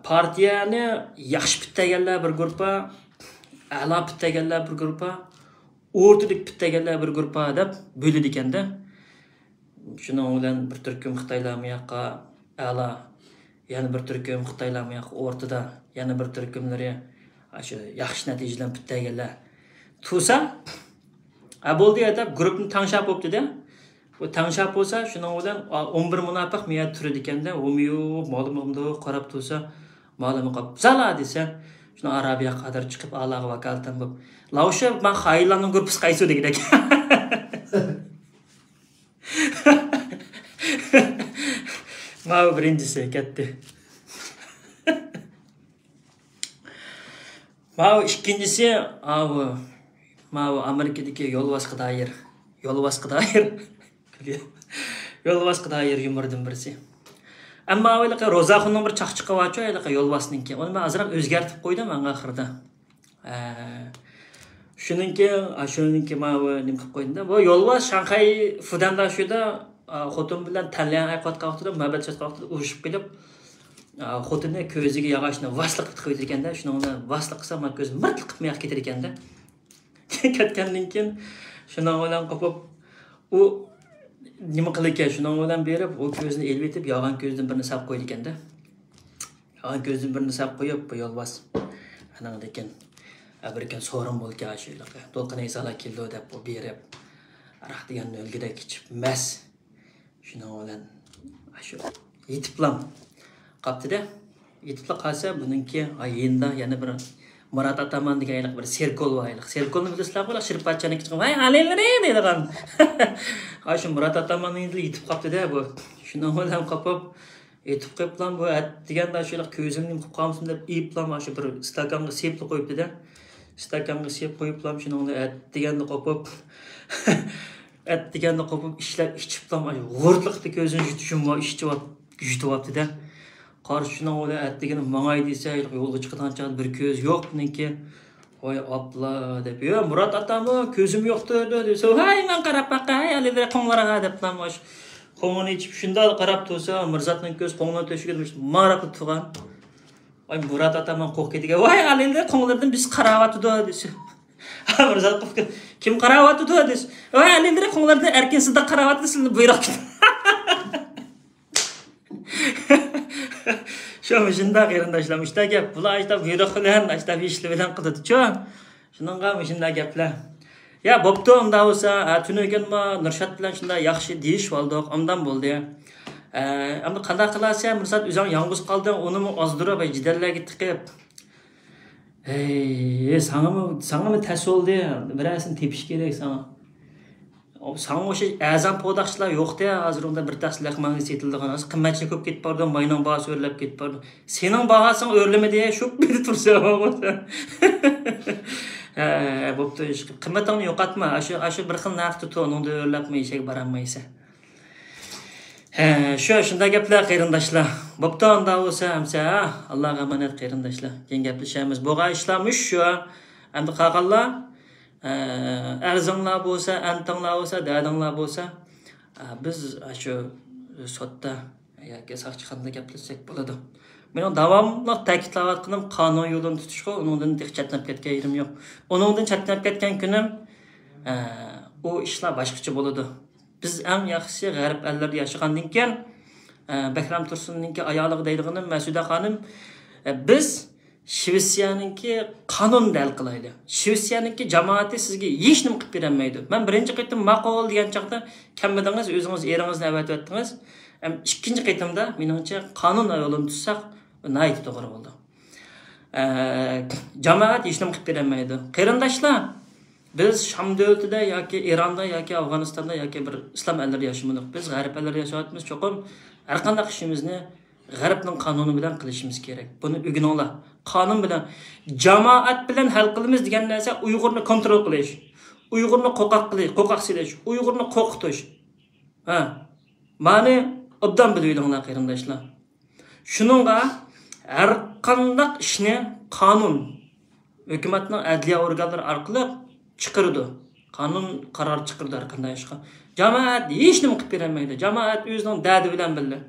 پارتىيەنى ياخشى پۈتتەيگەنلەر بىر گۇرۇپپا، ئەلا پۈتتەيگەنلەر بىر گۇرۇپپا، ئورتىدىكى پۈتتەيگەنلەر بىر گۇرۇپپا دەپ بۆلىدىكەندە. شۇنىڭ بىلەن بىر تۈركۈم خىتايلار مۇ ياققا ئەلا، يەنە بىر تۈركۈم خىتايلار مۇ ياققا ئورتىدا، يەنە بىر تۈركۈملىرى ئاشۇ ياخشى نەتىجە بىلەن پۈتتەيگەنلەر تۇرسا، ھە، بولدى يا دەپ گۇرۇپپىنى تەڭشەپ بوپتۇ-دە. بۇ تەڭشەپ بولسا، شۇنىڭ بىلەن، ئا، ئون بىر مۇناپىق مۇ يەردە تۇرىدىكەندە، ھومىيۇ، مالىمىغا مۇنداق قاراپ تۇرسا، مالىمى قاپ، «زالا!» دېسە، شۇنىڭ ئارابىيە قادىر چىقىپ، ئالاغا ۋاكالىتەن بوپ، «لاۋشى، ما خائىنلارنىڭ گۇرۇپپىسى قايسى؟» دېگۈدەك. ماۋۇ بىرىنچىسى كەتتى. ماۋۇ ئىككىنچىسى، ئاۋۇ، ماۋۇ ئامېرىكىدىكى يولۋاسقا دائىر، يولۋاسقا دائىر، يولۋاسقا دائىر يۇمۇردىن بىرسى. ئەمما ھېلىقى روزاخۇننىڭ بىر چاقچىقى بارچۇ، ھېلىقى يولۋاسنىڭكى. ئۇنى مەن ئازراق ئۆزگەرتىپ قويدۇم ئەڭ ئاخىرىدا. ئە، شۇنىڭكى، ئا، شۇنىڭكى ماۋۇ نېمە قىلىپ قويدۇم-دە. بۇ يولۋاس شاڭخەي فۇدەنداشۇدا، ئا، خوتۇن بىلەن تەنلەيەن ئايقىۋاتقان ۋاقتىدا، مۇھەببەت سۆزلەشكەن ۋاقتىدا ئۇرۇشۇپ قېلىپ، ئا، خوتۇنى كۆزىگە ياغاچنى ۋاسلىق قىلىۋېتىدىكەن-دە. شۇنىڭ بىلەن ۋاسلىق قىلسا، مانا كۆزى مىرتلىق قىلىپ مۇياققا كېتىدىكەن-دە. كەتكەندىن كېيىن شۇنىڭ بىلەن قوپۇپ، ئۇ نېمە قىلىدىكەن، شۇنىڭ بىلەن بېرىپ، ئۇ كۆزىنى ئېلىۋېتىپ، يالغان كۆزىدىن بىرنى ساپ قويىدىكەن-دە. يالغان كۆزىدىن بىرنى ساپ قويۇپ، بۇ يولۋاس ئانىڭدىن كېيىن، ئە، بىر كۈن سورۇن بولكەن، شۇ دولقۇن ئەيسالار كېلىدۇ دەپ، ئۇ بېرىپ، ئاراق دېگەننى ئۆلگۈدەك ئىچىپ، مەس. شۇنىڭ بىلەن شۇ يېتىپلا قاپتىدە. يېتىپلا قالسا، بۇنىڭكى، ھە، يېنىدا يەنە بىر مۇرات ئاتامان دېگەن ھېلىقى بىر سېركول بار ھېلىقى. سېركولنى بىلىسىلەرغۇ، ھېلىقى شىرپاتچاننىڭ كىچىك، «ۋاي، ئالىيلىرى» دەيدىغان. ھە، شۇ مۇرات ئاتاماننىڭ يېنىدا يېتىپ قاپتىدە بۇ. شۇنىڭ بىلەن قاپىپ، يېتىپ قېلىپلا بۇ ئەتىگەندە شۇ ھېلىقى كۆزۈمنى يۇمۇپ قالمىسۇن دەپ ئېيىپلا شۇ بىر ئىستاكانغا سېپىلا قويۇپتىدە. ئىستاكانغا سېپ قويۇپلا شۇنىڭ بىلەن ئەتىگەندە قاپىپ. ئەتىگەندە قوپۇپ ئىشلەپ ئىچىپلا، غۇرتلۇقتا كۆزىنى يۇتۇشۇم بار، ئىچىۋاپ-، يۇتۇۋاپتىدە. قارىسا شۇنىڭ بىلەن ئەتىگەندە ماڭاي دېسە، يولغا چىقىدىغان چاغدا بىر كۆزى يوق بۇنىڭكى. ۋاي ئاپلا دەپ، يا مۇرات ئاتامۇ كۆزۈم يوقتۇر دېسە، ۋاي مەن قاراپ باقاي، ھەي ئالىدە قوڭلارغا دەپلا مۇش قوڭىنى ئىچىپ شۇنداق قاراپ تۇرسا، مىرزاتنىڭ كۆز قوڭنىڭ تۆشۈكىدە مۇش ماراپلا تۇرغان. ۋاي مۇرات ئاتامان قورقۇپ كېتىدىكەن، ۋاي ئالىدە قوڭلاردىن بىز قاراۋاتىدۇ دېسە. مىرزات قورقۇپ، كىم قاراۋاتىدۇ دېسە، ۋاي ئالىدە قوڭلاردىن ئەركىن سىدىق قاراۋاتىدۇ، سىلىنى بۇيرۇق. شۇ مۇشۇنداق قېرىنداشلار، مۇشۇنداق گەپ. بۇلار ئاشتا بۇيرۇق بىلەن، ئاشتا ئىشلار بىلەن قىلىدىچۇ. شۇنىڭغا مۇشۇنداق گەپلەر. يا بوپتۇ، ئۇنداق بولسا، ھە، تۈنۈگۈنمۇ نۇرشات بىلەن شۇنداق ياخشى دېيىشىۋالدۇق، ئاندام بولدى. ئە، ئەمدى قانداق قىلارسەن، مۇرسات ئۆزۈڭ يالغۇز قالدىڭ، ئۇنىمۇ ئازدۇرۇپ، جېدەللەرگە تىقىپ. ھەي، ساڭىمۇ، ساڭىمۇ تەس بولدى، بىرەرسىنى تېپىش كېرەك ساڭا. ساڭا ئوخشاش ئەرزان پوداقچىلار يوق-دە، ھازىر ئۇندا بىر تەخسە لەقمەنگە سېتىلىدىغان، ھازىر قىممەتچىلىك بولۇپ كېتىپ بارىدۇ، ماينىڭ باھاسى ئۆرلەپ كېتىپ بارىدۇ. سېنىڭ باھاسىڭ ئۆرلىمىدى، شۇ پېتى تۇرسا. ھە، بوپتۇ، ئىشقىلىپ قىممىتىڭنى يوقاتما، ئاشۇ، ئاشۇ بىر خىل نەرختە تۇر، ئۇنىڭدىن ئۆرلەپمۇ ئېشەك بارالمايسەن. ھە، شۇ، شۇنداق گەپلەر قېرىنداشلار. بوپتۇ، ئاندا بولسا ئەمسە، ھە، ئاللاغا ئامانەت قېرىنداشلار. كېيىن گەپلىشەرمىز. بولغان ئىشلار مۇشۇ. ئەمدى قالغانلار، ئە، ئەرزىڭلار بولسا، ئەنتىڭلار بولسا، دەردىڭلار بولسا، ئە، بىز شۇ سوتتا ياكى ساقچىخانىدا گەپلەشسەك بولىدۇ. مېنىڭ داۋاملىق تەكىتلەۋاتقىنىم قانۇن يولىنى تۇتۇشقۇ، ئۇنىڭدىن تېخى چەتنەپ كەتكەن يېرىم يوق. ئۇنىڭدىن چەتنەپ كەتكەن كۈنۈم، ئە، ئۇ ئىشلار باشقىچە بولىدۇ. بىز ئەڭ ياخشىسى غەرب ئەللىرىدە ياشىغاندىن كېيىن، ئە، بەكرەم تۇرسۇننىڭكى ئايالىغا دەيدىغىنىم، مەسۇدە خانىم، ئە، بىز شىۋېتسىيەنىڭكى قانۇنىدا ھەل قىلايلى. شىۋېتسىيەنىڭكى جامائىتى سىزگە ھېچنېمە قىلىپ بېرەلمەيدۇ. مەن بىرىنچى قېتىم ماقۇل دېگەن چاغدا كەلمىدىڭىز، ئۆزىڭىز ئېرىڭىزنى ئەۋەتىۋەتتىڭىز. ئەم، ئىككىنچى قېتىمدا، مېنىڭچە، قانۇن يولىنى تۇتساق، ناھايىتى توغرا بولىدۇ. ئە، جامائەت ھېچنېمە قىلىپ بېرەلمەيدۇ. قېرىنداشلار، بىز شام دۆلىتىدە ياكى ئىراندا ياكى ئافغانىستاندا ياكى بىر ئىسلام ئەللىرىدە ياشىمىدۇق. بىز غەرب ئەللىرىدە ياشاۋاتىمىز. چوقۇم ھەر قانداق ئىشىمىزنى غەربنىڭ قانۇنى بىلەن قىلىشىمىز كېرەك. بۇنى ئۆگىنىڭلار. قانۇن بىلەن، جامائەت بىلەن ھەل قىلىمىز دېگەن نەرسە ئۇيغۇرنى كونترول قىلىش، ئۇيغۇرنى قوقاق قىلىش، قوقاق سېلىش، ئۇيغۇرنى قورقۇتۇش. ھە، مانى ئوبدان بىلىۋېلىڭلار، قېرىنداشلار. شۇنىڭغا ھەر قانداق ئىشنى قانۇن، ھۆكۈمەتنىڭ ئەدلىيە ئورگانلىرى ئارقىلىق چىقىرىدۇ. قانۇن قارار چىقىرىدۇ ھەر قانداق ئىشقا. جامائەت ھېچنېمە قىلىپ بېرەلمەيدۇ. جامائەت ئۆزىنىڭ دەردى بىلەن بىللە.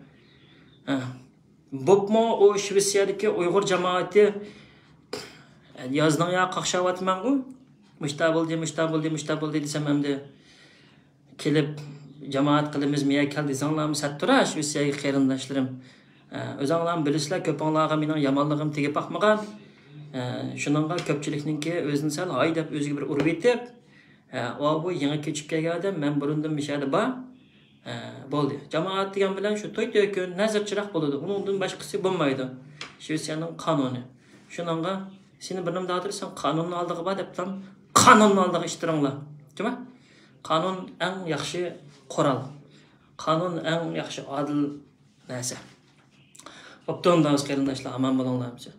ھە. بوپمۇ ئۇ شىۋېتسىيەدىكى ئۇيغۇر جامائىتى، يازنىڭ يا قاقشاۋاتىمەنغۇ. مۇشتا بولدى، مۇشتا بولدى، مۇشتا بولدى دېسەم ئەمدى كېلىپ جامائەت قىلىمىز مىيە كەل دېسەڭلارمۇ سەت تۇرا شىۋېتسىيەگە قېرىنداشلىرىم. ئە، ئۆزۈڭلارمۇ بىلىسىلەر، كۆپۈڭلارغا مېنىڭ يامانلىقىم تېگىپ باقمىغان. ئە، شۇنىڭغا كۆپچىلىكنىڭكى ئۆزىنى سەل ھاي دەپ ئۆزىگە بىر ئۇرۇۋېتىپ، ئە، ئۇ بۇ يېڭى كۆچۈپ كەلگەن ئادەم، مەن بۇرۇندىن مۇشۇ يەردە بار. ئە، بولدى. جامائەت دېگەن بىلەن شۇ توي تۆكۈن، نەزىر چىراغ بولىدۇ. ئۇنىڭدىن باشقىسى بولمايدۇ. شىۋېتسىيەنىڭ قانۇنى. شۇنىڭغا سېنى بىر نېمە دەۋاتىدۇ، سەن قانۇننىڭ ئالدىغا بار دەپلا قانۇننىڭ ئالدىغا ئىتتىرىڭلار. جۇما؟ قانۇن ئەڭ ياخشى قورال. قانۇن ئەڭ ياخشى ئادىل نەرسە. ئوبدان دەڭ قېرىنداشلار، ئامان بولۇڭلار ھەممىسى.